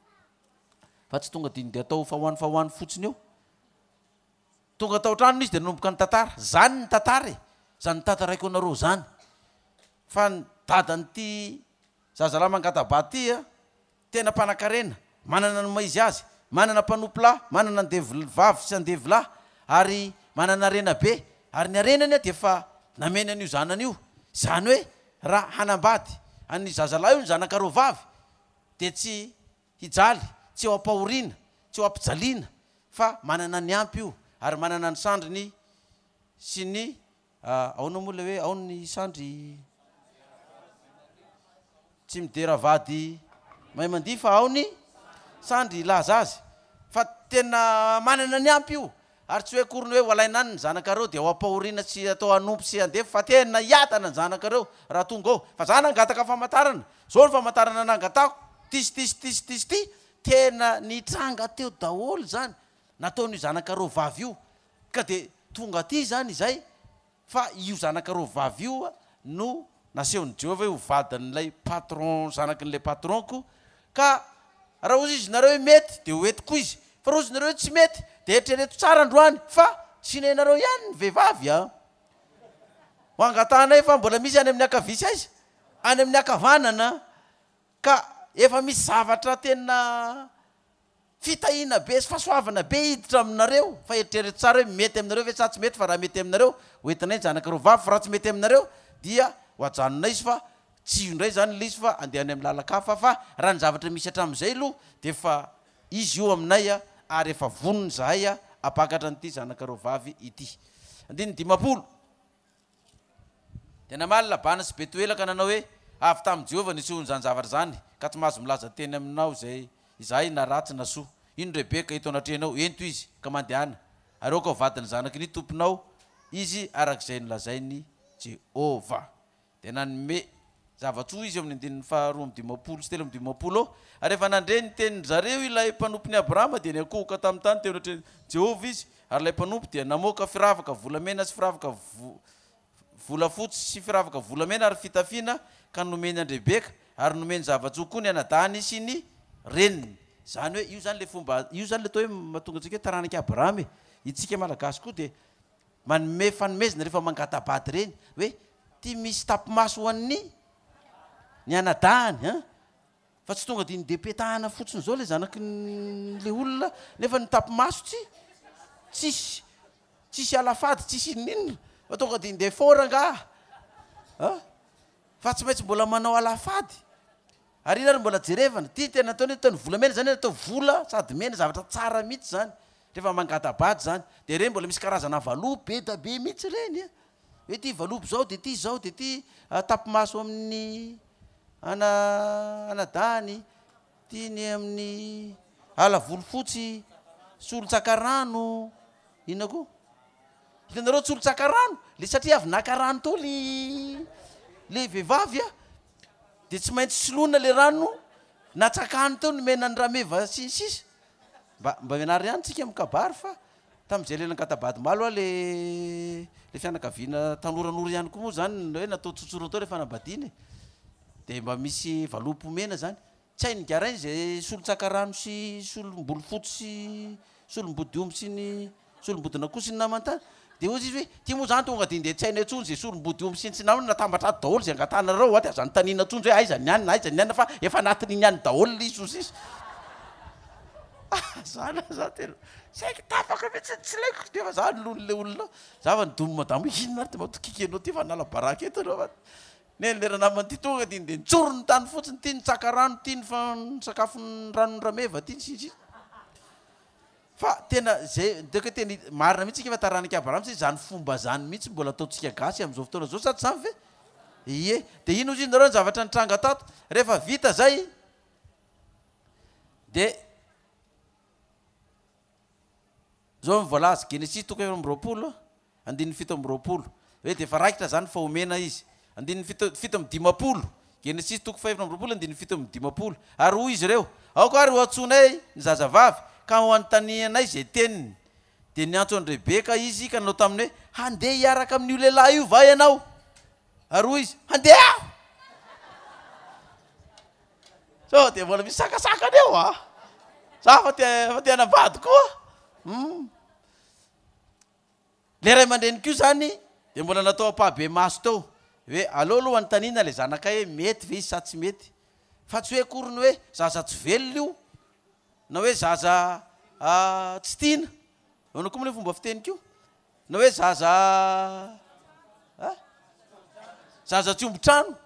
fa tsy tonga dia atao fa ho any fa ho any fotsiny eo. Tonga tao an-tranony izy dia nanomboka nitantara. Zany ny tantara e! Zany notantaraiko anareo zany. Fa ny dadan'ity zazalahy mangata-bady ity a, Tena mpanankarena, manana ny maha izy azy, manana mpanompo lahy, manana andevo vavy sy andevo lahy, ary manana harena be, ary ny harenany dia efa nameny an'io zanany io. Izany hoe raha hanambady an'ny zazalahy io ny zanakareo vavy dia tsy hijaly, tsy ho ampahoriana, tsy ho ampijaliana fa manana ny ampy io ary manana ny sandriny sy ny Ahoana moa ilay hoe ao ny sandry tsy midera vady mahay mandihy fa ao ny sandry hilaza azy fa tena manana ny ampy io ary tsy hoe akory ny hoe ho alaina any ny zanakareo dia ho ampahoriana tsy atao hanompo sy handevo fa tena hiadana ny zanakareo raha tonga ao fa za nangataka famantarana zao ny famantarana nangatahako ty sy ty sy ty sy ty sy ty tena nitranga teo daholo zany nataon'io zanakareo vavy io Ka dia tonga aty izany izay fa io zanakareo vavy io no nasehon'i Jehovah hoe ho vadin'ilay patron zanakin'ilay patron-ko ka raha hozy izy nareo hoe mety dia ho eto koa izy fa raha hozy nareo hoe tsy mety dia eritrereto tsara androany fa sinenareo ihany ny vehivavy a! Ho angatahanay fa mbola misy any amin'ny ankavia sy aiza? Any amin'ny ankavanana ka efa misy zavatra tena Fitahiana be sy fahasoavana be hiditra aminareo, fa eritrereto tsara hoe mety aminareo ve sa tsy mety, fa raha mety aminareo, ho entinay ny zanakareo vavy, fa raha tsy mety aminareo dia ho ajanonay izy fa tsy io indray izany ilay izy fa andeha any amin'ny lalan-kafa, fa raha ny zavatra misy hatramin'izay aloha dia efa izy io aminay ary efa vonona izahay hampakatra an'ity zanakareo vavy ity. Andininy 50. Dia namaly Labana sy Betoela ka nanao hoe, Avy tamin'i Jehovah no nisehoan'izany zavatra izany, ka tsy mahazo milaza teny aminao izay izahay na ratsy na soa. Ino Rebeka eto anatrehanao, ento izy, ka mandehana, ary aoka ho vadin'ny zanaky ny tomponao izy araka izay nolazain'i Jehovah. Dia nanome zava-tsoa izy eo amin'ny andininy faha 52 sy 53 eo. Ary rehefa nandre ny tenin-dry zareo ilay mpanompon'i Abrahama, dia niankohoka tamin'ny tany teo anatrehan'i Jehovah izy. Ary ilay mpanompo dia namoaka firavaka volamena sy firavaka volafotsy sy firavaka volamena ary fitafiana, ka nomeny an-dRebeka, ary nomeny zava-tsoa koa ny anadahiny sy ny reniny. Izany hoe, io izany ilay fomba, io izany ilay atao hoe mahatonga antsika hoe taranak'i Abrahama e. Isika Malagasy koa dia manome fanomezana rehefa mangata-bady ireny, hoe ity misy tapi-maso ho an'ny ny anadahiny an! Fa tsy tonga dia nidepetahana fotsiny izao ilay zanaky ny olona nefa ny tapi-maso tsy tsisy tsisy alafady tsisy inon'inona fa tonga dia ndeha fort angaha an! Fa tsy maintsy mbola manao alafady. Ary iny ary mbola jerevana. Ity tena ataony hoe ataony volamena zany atao vola sady mena zavatra tsara mihitsy zany. Rehefa mangata-bady zany. Dia ireny mbola misy karazana valopy be da be mihitsy ireny a. Hoe ity valopy zao dia ity zao dia ity tapi-maso amin'ny ana anadahiny, ity ny amin'ny ala volofotsy, solon-tsakarano, inona koa? Hitanareo tsolon-tsakarano? Le satria avy naka rano teo le le vehivavy a. Dia tsy maintsy soloina le rano natsakany teo nomena an'i Rameva sy ny sisa. Mba mba mianara ihany tsika mikabary fa tamin'izay le nangatabady malo aho le le fianakaviana tanoranora ihany koa moa zany ny hoe natao tsotsorona teo le fanambadiana e. Dia mba misy valopy omena zany. Tsy hain'i Garain izay solon-tsakarano sy solom-bolofotsy sy solom-bodiomby sy ny Solombodin'akoho sy ny namany tany. Dia hozy izy hoe, ity moa izany tonga dia ndeha tsy hainay intsony izay solombodiomby sy ny tsy namany natambatra ato daholo izay angatahanareo ato, aza anontaniana intsony hoe aiza ny any na aiza ny any fa efa anatin'iny any daholo ilay izy hozy izy. Zany aza tena saiky tapaka mihitsy ny tsilaiko nefa za nolon'ilay olona za fa nidomo madama hoe inona ary ty matokiky anao ty fa hanala baraka eto ianao fa neny le ranamana ty tonga dia ndeha nitsorony ny tany fotsiny ty nitsaka rano ty ny sakafon'ny ranon'ny rameva ty ny sy ny sisa. Fa tena zay donc tena marina mihitsy tsika fa taranak'i Abrahama satria zany fomba zany mihitsy mbola ataontsika gasy amin'izao fotoana zao sa tsy zany ve? Ie, de ino ozy nareo ny zavatra nitranga tato? Rehefa vita zay de zao ny voalaza, Genesisy toko 24 Andininy 27, hoe dia efa raikitra izany fa omena izy. Andininy fito, 57, Genesisy toko faha-24 andininy 57, Ary hoy izy ireo, Aoka ary ho antsoinay ny zazavavy, ka ho anontanianay izay teniny. Dia niantso an'i Rebeka izy ka nanao taminy hoe, Handeha hiaraka amin'io lehilahy io va ianao? Ary hoy izy, Handeha aho! Sao dia mbola misy sakasakana eo a! Za fa te, fa te hanambady koa. Hum. Le ray aman-dreny koa zany de mbola natao ampahabemaso teo hoe aleo aloha anontaniana le zanakay hoe mety ve izy sa tsy mety fa tsy hoe akory ny hoe zaza tsy velona io na hoe zaza tsy tiana, ahoana koa moa le fomba fiteny koa? Na hoe zaza a zaza tsy omby trano.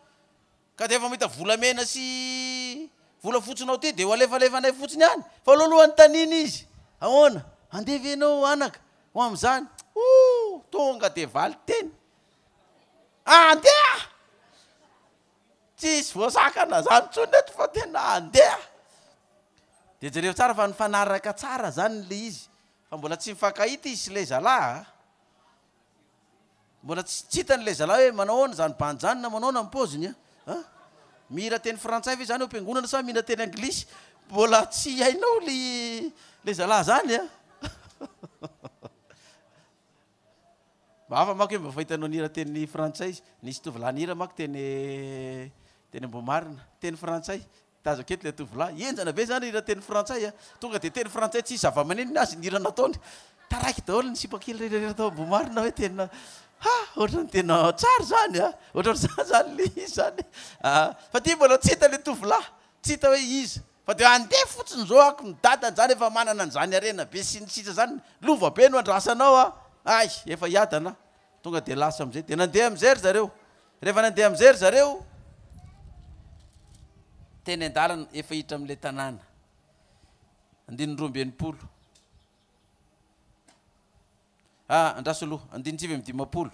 Ka dia efa mahita volamena sy volafotsinao ty dia ho alefalefanay fotsiny any. Fa aleo aloha anontaniana izy. Ahoana? Handeha ve ianao anaka ho amin'izany? Ooh! Tonga dia valin-teny. Handeha! Tsisy voasakana zany intsony eto fa tena handeha. Dia jereo tsara fa nifanaraka tsara zany ilay izy. Fa mbola tsy mifankahita izy sy ilay zalahy a. Mbola tsy hitany ilay zalahy hoe manao ahoana izany bandy izany na manao ahoana ny paoziny a! An! Mihira teny frantsay ve izany ao am-piangonana sa mihira teny anglisy? Mbola tsy hainao ilay ilay zalahy izany a! Mba hafa manko hoe mba fahitanao nihira teny frantsay izy. Nisy tovolahy nihira manko teny teny Ambohimarina, teny frantsay. Tazako eto ilay tovolahy. Henjana be zany hira teny frantsay a. Tonga dia teny frantsay tsisy zava-maneno ny azy ny hira nataony. Taraiky daholo ny sipa kely rehetra tao Ambohimarina hoe tena ha ohatran'ny tena tsara zany a. Ohatran'izany zany le izy zany. Fa ty mbola tsy hita le tovolahy. Tsy hita hoe iza. Fa dia handeha fotsiny zao ako ny dadany zany efa manana an'izany harena be sy ny sisa zany. Lova be no andrasanao a. Hay, efa hiadana. Tonga dia lasa amin'izay. Dia nandeha amin'izay ry zareo. Rehefa nandeha amin'izay ry zareo, teny an-dalana, efa hiditra amin'ilay tanàna. Andininy 62. Ah, andraso aloha, andininy 59.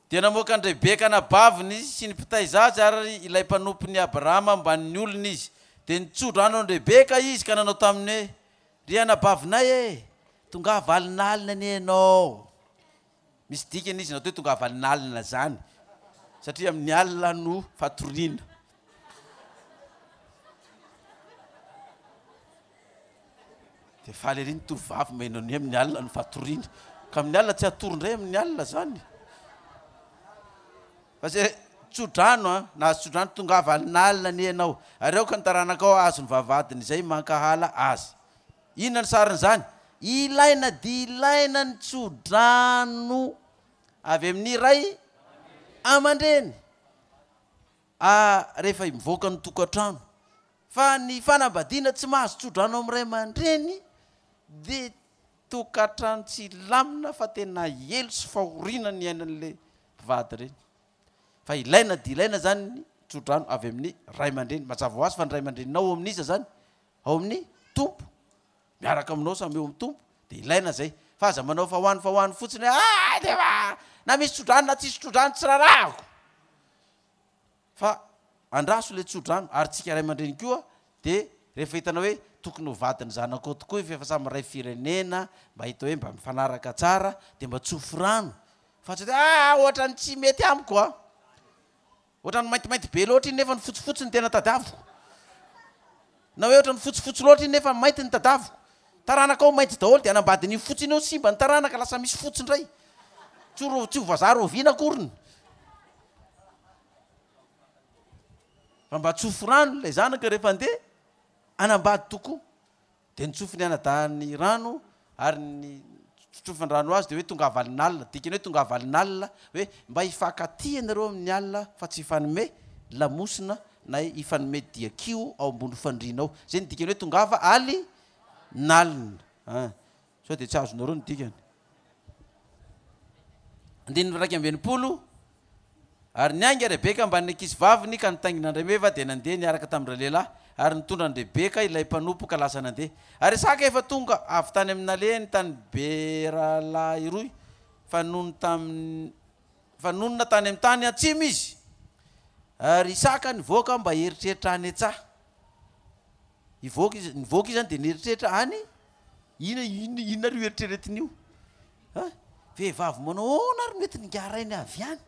Dia namoaka an-dRebeka anabaviny sy ny mpitaiza azy ary ilay mpanompon'i Abrahama mbamin'ny olony izy. Dia nitso-drano an-dRebeka izy ka nanao taminy hoe, Ry anabavinay e, tongava alinalina anie ianao. Misy dikany izy natao hoe tongava alinalina izany, satria amin'ny alina no fatoriana. Dia faly ery ny tovovavy maheno an'io hoe amin'ny alina no fatoriana. Ka amin'ny alina tsy hatory indray amin'ny alina izany. Fa zay tso-drano an, nahazo tso-drano tongava alinalina anie ianao, ary aoka ny taranakao hahazo ny vavahadin'izay mankahala azy. Inona ny sarin'izany? Ilaina dia ilaina ny tso-drano avy amin'ny ray aman-dreny a rehefa mivoaka ny tokantrano. Fa ny fanambadiana tsy mahazo tso-drano amin'ny ray aman-dreny dia Tokantrano tsy hilamina fa tena helo sy fahoriana ny iainan'ilay mpivady ireny. Fa ilaina dia ilaina zany ny tsodrano avy amin'ny ray aman-dreny. Mazava ho azy fa ny ray aman-dreninao ao amin'iza zany? Ao amin'ny Tompo. Miaraka aminao samy eo amin'ny Tompo dia ilaina zay. Fa aza manao fa ho any fa ho any fotsiny hoe ah dia efa na misy tsodrano na tsisy tsodrano tsy rarahako. Fa andraso le tsodrano ary tsika ray aman-dreny koa de rehefa hitanao hoe tokony ho vadin'ny zanakao tokoa io f'efa samy iray firenena mba hita hoe mba mifanaraka tsara de mba tsofy rano fa tsy hoe ah ohatran'ny tsy mety amiko a! Ohatran'ny maintimainty be loatra iny nefa ny fotsifotsy no tena tadiaviko na hoe ohatran'ny fotsifotsy loatra iny nefa mainty ny tadiaviko taranakao mainty daholo de hanambady an'iny fotsy iny eo simba ny taranaka lasa misy fotsy indray tsy ho tsy ho vazaha rahoviana akoriny. Fa mba tsofy rano ilay zanaka rehefa handeha hanambady tokoa. Dia nitsofy ny anadahiny rano ary ny tsofiny rano azy dia hoe tongava alinalina. Dikany hoe tongava alinalina hoe mba hifankatia ianareo amin'ny alina fa tsy hifanome lamosina na hifanome dian-kiho ao ambony fandriana ao. Izay no dikany hoe tongava alinalina. Sao dia tsy azonareo ny dikany. Andininy 61, Ary niainga Rebeka mbamin'ny ankizivaviny ka nitaingina an-dRameva, dia nandeha niaraka tamin-dralehilahy, ary nitondra an-dRebeka ilay mpanompo ka lasa nandeha. Ary Isaka efa tonga avy tany amin'ny nalehany tany Beralahiroy, fa nony tamin'ny, fa nonina tany amin'ny tany atsimo izy. Ary Isaka nivoaka mba hieritreritra any an-tsaha. Hivoaka izy, nivoaka izy zany dia nieritreritra any, inona, inona, inona ary io eritreretiny io? An? Vehivavy manao ahoana ary no entiny hingarainy avy any?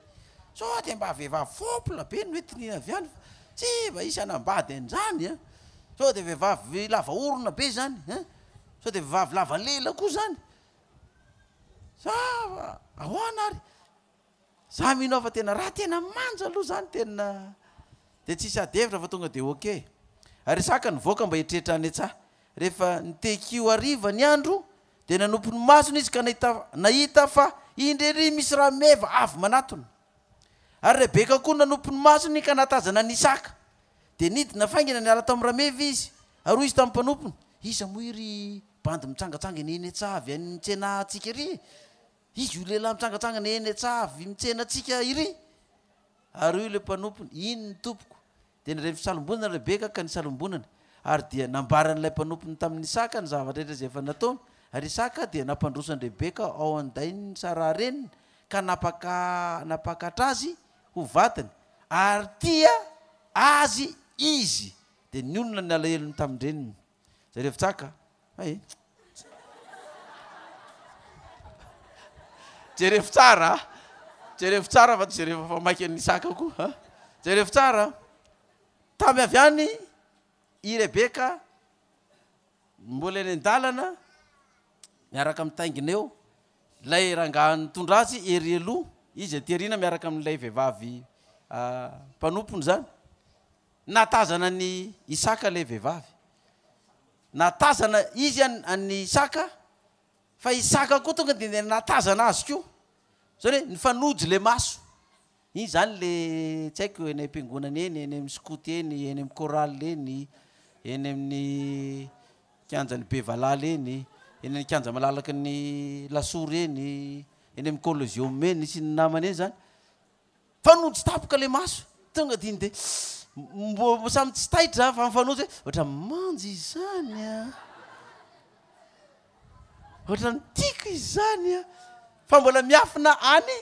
Sao dia mba vehivavy fôpla be no entiny avy any fa tsy mba hisy hanambady an'izany an? Sao dia vehivavy lava orona be zany an? Sao dia vehivavy lava lela koa zany? Sa ahoana ary? Za mino aho fa tena raha tena manja aloha zany tena de tsisy ady hevitra fa tonga de ok. Ary Isaka nivoaka mba hieritreritra any an-tsaha. Rehefa nitehikiho hariva ny andro dia nanopy ny masony izy ka nahita nahita fa indry ery misy rameva avy manatona. Ary Rebeka koa nanopy ny masony ka nahatazana an'i Isaka. Dia nidina faingana niala tamin'ny rameva izy, ary hoy izy tamin'ny mpanompony, Iza moa iry bandy mitsangatsangana eny an-tsaha avy any mitsena antsika ery e? Izy io lehilahy mitsangantsangana eny an-tsaha avy mitsena antsika iry. Ary hoy ilay mpanompony, Iny ny tompoko. Dia nandre ny fisalombonana Rebeka ka nisalombonany. Ary dia nambaran'ilay mpanompony tamin'i Isaka ny zavatra rehetra izay efa nataony. Ary Isaka dia nampandroso an-dRebeka ao an-dain'i Saraha reniny, ka nampaka nampakatra azy ho vadiny. Ary tia azy izy. Dia nionona ny alahelony tamin-dreniny. Jereo tsaka a! Jerevo tsara a! Jerevo tsara fa tsy jerevo fa maika ny Isaka koa a! Jerevo tsara a! Tamy avy any i Rebeka mbola eny an-dalana miaraka mitaingina eo, ilay rangahy nitondra azy ery aloha, izy aty aoriana miaraka amin'ilay vehivavy mpanompony izany. Nahatazana an'i Isaka ilay vehivavy. Nahatazana izy an an'i Isaka, fa Isaka koa tonga dia nahatazana azy koa. Zany hoe nifanojo le maso. Iny zany le tsy haiko eny am-piangonana eny, eny amin'ny skoto eny, eny amin'ny chorale eny, eny amin'ny kianjan'i Bevalala eny, eny amin'ny kianja malalaky ny Lasora eny, eny amin'ny Coliseum eny sy ny namany eny zany. Mifanojo tampoka le maso, tonga dia iny dia mbo samy tsy taitra fa mifanojo hoe ohatran'ny manja izany a! Ohatran'ny tiako izany a! Fa mbola miafina any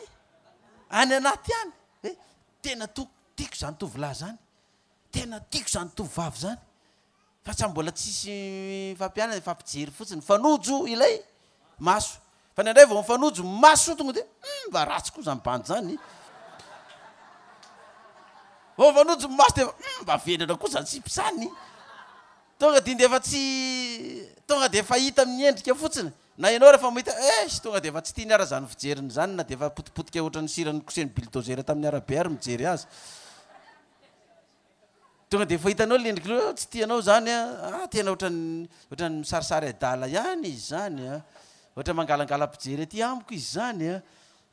any anaty any hoe tena to tiako izany tovolahy izany, tena tiako izany tovovavy izany. Fa samy mbola tsisy mifampianana, mifampijery fotsiny, mifanojo ilay maso. Fa indraindray vao mifanojo maso tonga dia hum mba ratsy koa zany bandy zany. Vao mifanojo maso dia hum mba vendrana koa zany sipa zany. Tonga dia dia efa tsy tonga dia efa hita amin'ny endrika fotsiny. Na ianao rehefa mahita eish tonga dia efa tsy tiany ara zany fijeriny zany na dia efa potipotika ohatran'ny sira nokosehin'ny bulldozer tamin'ny arabe ary mijery azy. Tonga dia efa hitanao le endrik'ilay hoe tsy tianao zany an, ah tena ohatran'ny ohatran'ny misarisary adala ihany izy zany an, ohatran'ny mangalangala-pijery aty amiko izy zany an,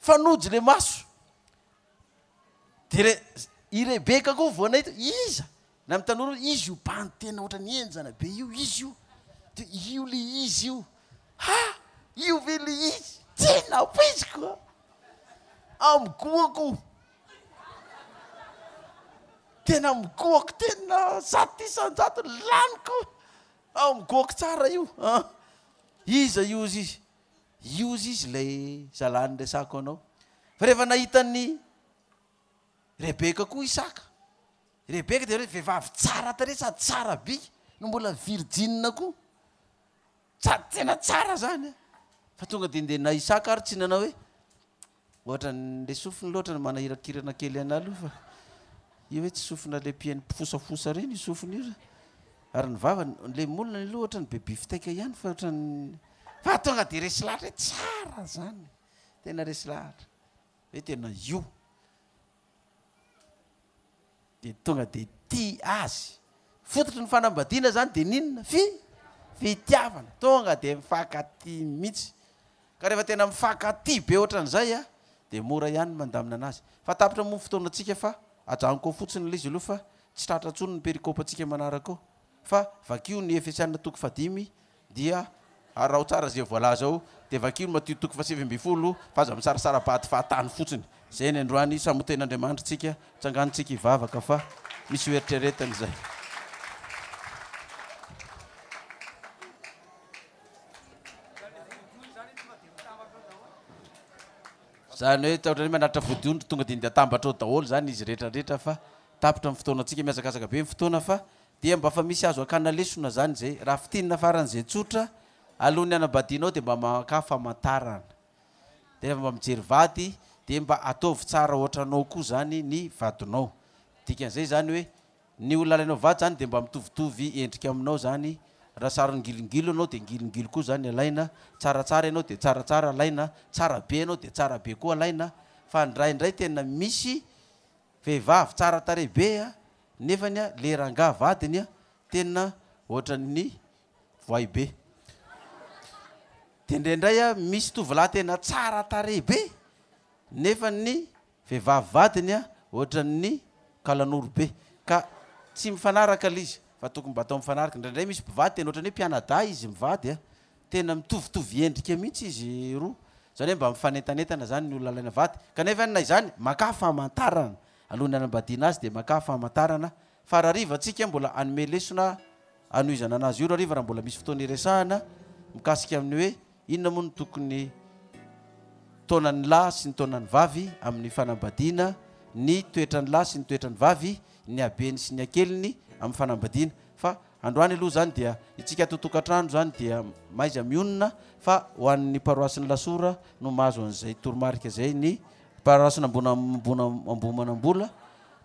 fanojo le maso. Dia re, i Rebeka koa vao nahita, iza? Na amin'ny tanora hoe izy io bandy tena ohatran'ny henjana be io, izy io. Dia io le izy io. Ha! Io ve le izy? Tsy nampoiziko an! Amgoako. Tena migoako tena 100% laniko ao migoako tsara io an! Iza io ozy izy? Io ozy izy ilay zalahy niresahako anao. Fa rehefa nahita an'i Rebeka koa Isaka, Rebeka dia hoe vehivavy tsara tarehy sady tsara bika no mbola virjine koa. Sady tena tsara zany an! Fa tonga dia ndeha na Isaka ary tsy nanao hoe Ohatran'ny le sofiny loatra no manahirakirana kely anah aloha fa io hoe tsy sofina le mpihaino mpifosafosa reny io sofiny io ary ny vavany le molony aloha ohatran'ny be bifteck ihany fa ohatran'ny fa tonga de resy lahatra hoe tsara zany tena resy lahatra hoe tena io Dia tonga dia tia azy. Fototry ny fanambadiana zany dia n'inona? Fi, fitiavana. Tonga dia mifankatia mihitsy. Ka rehefa tena mifankatia be ohatran'izay a, dia mora ihany ny mandamina anazy. Fa tapitra moa ny fotoanantsika fa ajanoko ao fotsiny ilay izy aloha fa tsy tratra intsony ny perikopantsika manaraka ao. Fa vakio ny Efesiana toko fahadimy Dia araho tsara izay voalaza ao, dia vakio ny Matio toko faha-19 fa aza misarasara-bady fahatany fotsiny. Izay ny androany, samy ho tenin'Andriamanitra tsika, tsangano tsika hivavaka fa misy ho eritreretana izay. Izany hoe ohatran'ny hoe manatitra vodiondry tonga dia atambatra ao daholo izany izy rehetra rehetra fa tapitra ny fotoanantsika, mihazakazaka be ny fotoana fa Dia mba fa misy azo akana lesona zany zay. Raha fintinina faran'izay tsotra, alohan'ny hanambadianao dia mba makà famantarana. Dia rehefa mba mijery vady dia mba ataovy tsara ohatranao koa zany ny vadinao. Dikan'izay zany hoe ny olona alainao vady zany dia mba mitovitovy endrika aminao zany. Raha sary ngilongilo ianao dia ngilongilo koa zany alaina, tsaratsara ianao dia tsaratsara alaina, tsara be ianao dia tsara be koa alaina. Fa indraindray tena misy Vehivavy tsara tarehy be a, nefany a le rangahy vadiny a tena ohatran'ny voay be. De indraindray a misy tovolahy tena tsara tarehy be nefa ny vehivavy vadiny a ohatran'ny kalanoro be. Ka tsy mifanaraka le izy fa tokony mba atao mifanaraka. Indraindray misy mpivady tena ohatran'ny hoe mpianadahy izy mivady a, Tena mitovitovy endrika mihitsy izy roa. Izany hoe mba mifanentanentana izany ny olona alaina vady. Kanefa na izany, makà famantarana. Alohan'ny hanambadiana azy dia makà famantarana. Fa rahariva tsika mbola hanome lesona hanohizana anazy io rahariva raha mbola misy fotoana hiresahana mikasika amin'ny hoe inona moa no tokony taonan'ny lahy sy ny taonan'ny vavy amin'ny fanambadiana, ny toetran'ny lahy sy ny toetran'ny vavy, ny habeny sy ny hakeliny amin'ny fanambadiana. Fa Androany aloha izany dia itsika ato tokantrano izany dia mahaiza mionona fa ho an'ny paroasin'i Lasora no mahazo an'izay toromarika izay ny paroasin'Ambohimanambola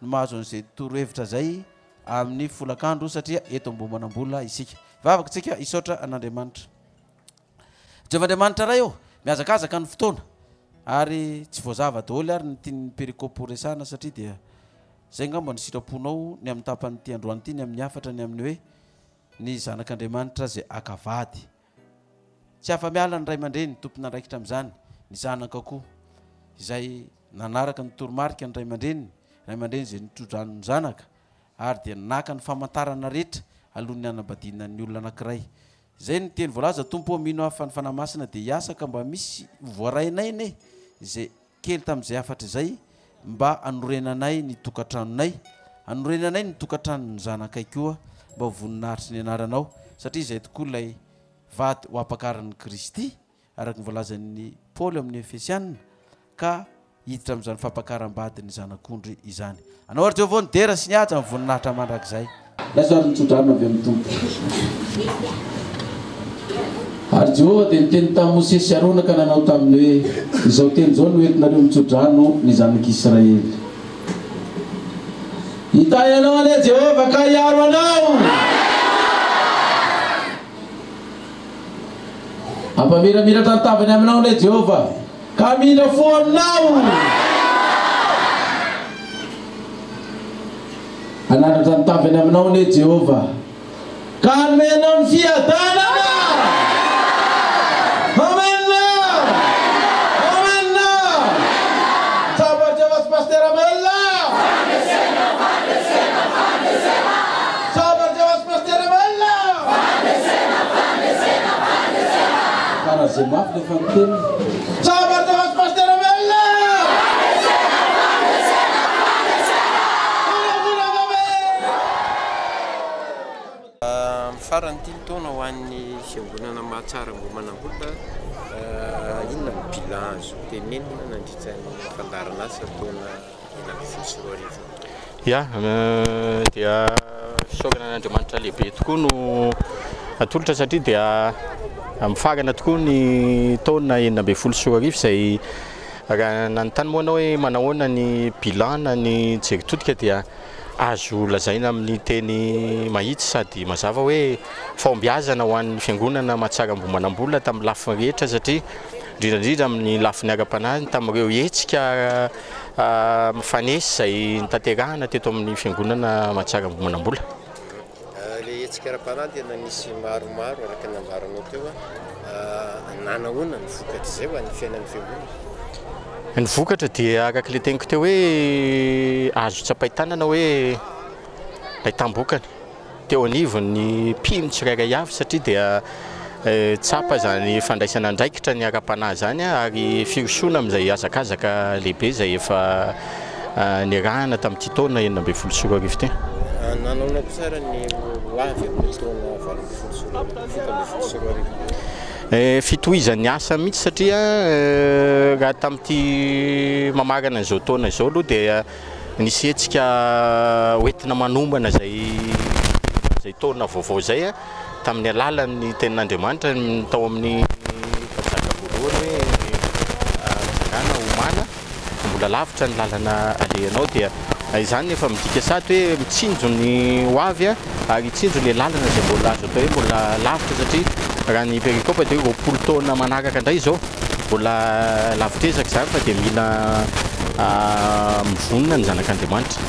no mahazo an'izay torohevitra izay amin'ny folakandro satria eto Ambohimanambola isika. Hivavaka isika hisaotra an'Andriamanitra. Jehovah Andriamanitra Ray ô, mihazakazaka ny fotoana ary tsy voazava daholo ary ny tian'ny perikopo resahana satria dia izay angamba no sitraponao ny amin'ny tapan'ity androany ity ny amin'ny hafatra ny amin'ny hoe ny zanak'Andriamanitra izay haka vady. Tsy afa-miala ny ray aman-dreny tompon'andraikitra amin'izany, ny zanaka koa izay nanaraka ny toromarika ny ray aman-dreniny, ray aman-dreny izay nitro-drano ny zanaka ary dia naka ny famantarana rehetra alohan'ny hanambadiana ny olona anankiray. Izay no teny voalaza, Tompo ô, mino aho fa ny Fanahy Masina dia hiasa ka mba misy ho voarainay anie izay kely tamin'izay hafatra izay mba hanorenanay ny tokantranonay, hanorenanay ny tokantranon'ny zanakay koa mba ho voninahitry ny anaranao satria izay tokoa ilay vady ho ampakarin'i Kristy araka ny voalazan'i Paoly ao amin'ny Efesiana ka hiditra amin'izany fampakaram-bady ny Zanak'ondry izany. Anao ary Jehovah ny dera sy ny haja ny voninahitra mandrakizay. Raiso ary ny tsodrano avy amin'ny Tompo. Ary Jehovah dia niteny tamin'i Mosesy sy Arona ka nanao taminy hoe, Izao teny izao no entinareo mitsodrano ny zanak'Israely. Hitahy anao anie Jehovah ka hiaro anao! Hampamiramiratra ny tavany aminao anie Jehovah ka hamindra fo aminao! Hanandratra ny tavany aminao anie Jehovah ka hanome anao ny fiadanana! Amena! Amena! Tsapa Jehovah sy Pasitera Maël! Fandresena! Fandresena! Fandresena! Tsapa Jehovah sy Pasitera Maël! Fandresena! Fandresena! Fandresena! Karaha ze mafy le fa niteny. Tsapa Jehovah sy Pasitera Maël! Fandresena! Fandresena! Fandresena! Amin'ny faran'ity ny taona ho an'ny fiangonana Mahatsara Ambohimanambola, inona ny bilan azo tenenina nandritra ny fandaharan'asa taona 2016? Ya, dia fisaorana an'Andriamanitra lehibe tokoa no atolotra satria dia mifarana tokoa ny taona 2016 izay raha nanontany moa ianao hoe manahoana ny bilan na ny jery todika dia Azo lazaina amin'ny teny mahitsy sady mazava hoe fahombiazana ho an'ny Fiangonana Mahatsara Ambohimanambola tamin'ny lafiny rehetra satria indrindra indrindra amin'ny lafiny ara-panahy tamin'ireo hetsika mifanesy izay notanterahina teto amin'ny Fiangonana Mahatsara Ambohimanambola. Ilay hetsika ara-panahy dia nanisy maromaro araka ny nambaranao teo. Nanahoana ny vokatr'izay ho an'ny fiainan'ny fiangonana? Ny vokatra dia araka ilay teniko teo hoe azo tsapain-tanana hoe nahitam-bokany teo anivon'ny mpino tsirairay avy satria dia tsapa izany fandraisana andraikitra ny ara-panahy izany ary firosoana amin'izay hazakazaka lehibe izay efa niarahana tamin'ity taona 2016 ity. Nanaona kosa ary ny ho avy amin'ny taona 2018, 2017? Fitohizan'ny asa mihitsy satria raha tamin'ity mamarana an'izao taona izao aloha dia nisy hetsika hoentina manombana izay izay taona vaovao izay. tamin'ny alalan'ny tenin'Andriamanitra tao amin'ny Mpanjaka voalohany hoe mitsangàna homana, mbola lavitra ny lalana alehanao dia izany efa midika sady hoe mitsinjo ny ho avy ary hitsinjo ilay lalana izay mbola azo atao hoe mbola lavitra satria raha ny perikopa dia hoe 20 taona manaraka indray izao mbola lavitr'ezaka izany fa dia mila mivonona ny zanak'Andriamanitra.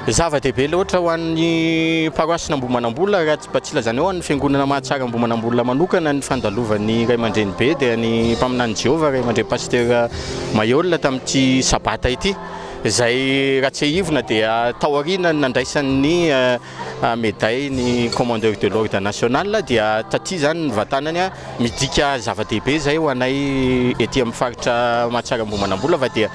Zava-dehibe loatra ho an'ny paroasin'Ambohimanambola raha tsy mba tsy ilazana hoe ho an'ny fiangonana Mahatsara Ambohimanambola manokana ny fandalovan'ny ray aman-drenibe dia ny mpaminany Jehovah ray aman-dreny Pasteur Maheolina tamin'ity sabata ity izay raha tsiahivina dia taorian'ny nandraisan'ny Médaille ny Commandeur de l'Ordre National dia taty izany ny vatanany midika zava-dehibe izay ho anay ety amin'ny faritra Mahatsara Ambohimanambola fa dia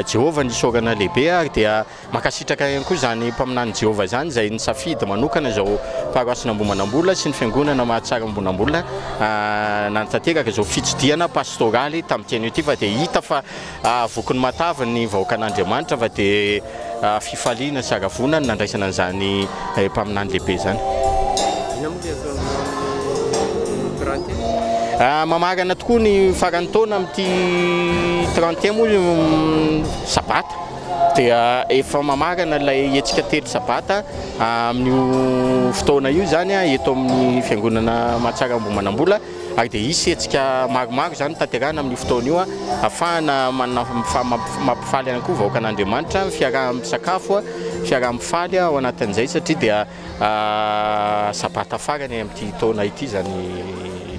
Jehovah no isaorana lehibe ary dia mankasitraka ihany koa izany mpaminany Jehovah izany izay nisafidy manokana izao paroasin'Ambohimanambola sy ny fiangonana Mahatsara Ambohimanambola nanatanteraka izao fitsidihana pastoraly tamin'ity anio ity fa dia hita fa voky ny matavy ny vahoakan'Andriamanitra fa dia fifaliana sy haravoana ny nandraisana an'izany mpaminany lehibe izany. Inona moa ilay ataonao amin'ny trente et un? Mamarana tokoa ny faran'ny taona amin'ity trente et un moa sabata dia efa mamarana ilay hetsika telo sabata amin'io fotoana io izany eto amin'ny fiangonana Mahatsara Ambohimanambola. ary dia hisy hetsika maromaro izany tanterahina amin'io fotoana io ahafahana mampifaly ihany koa vahoakan'Andriamanitra, ny fiaraha-misakafo, fiaraha-mifaly ao anatin'izay satria dia sabata farany amin'ity taona ity izany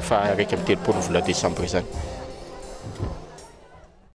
faha 31 volana desambra izany.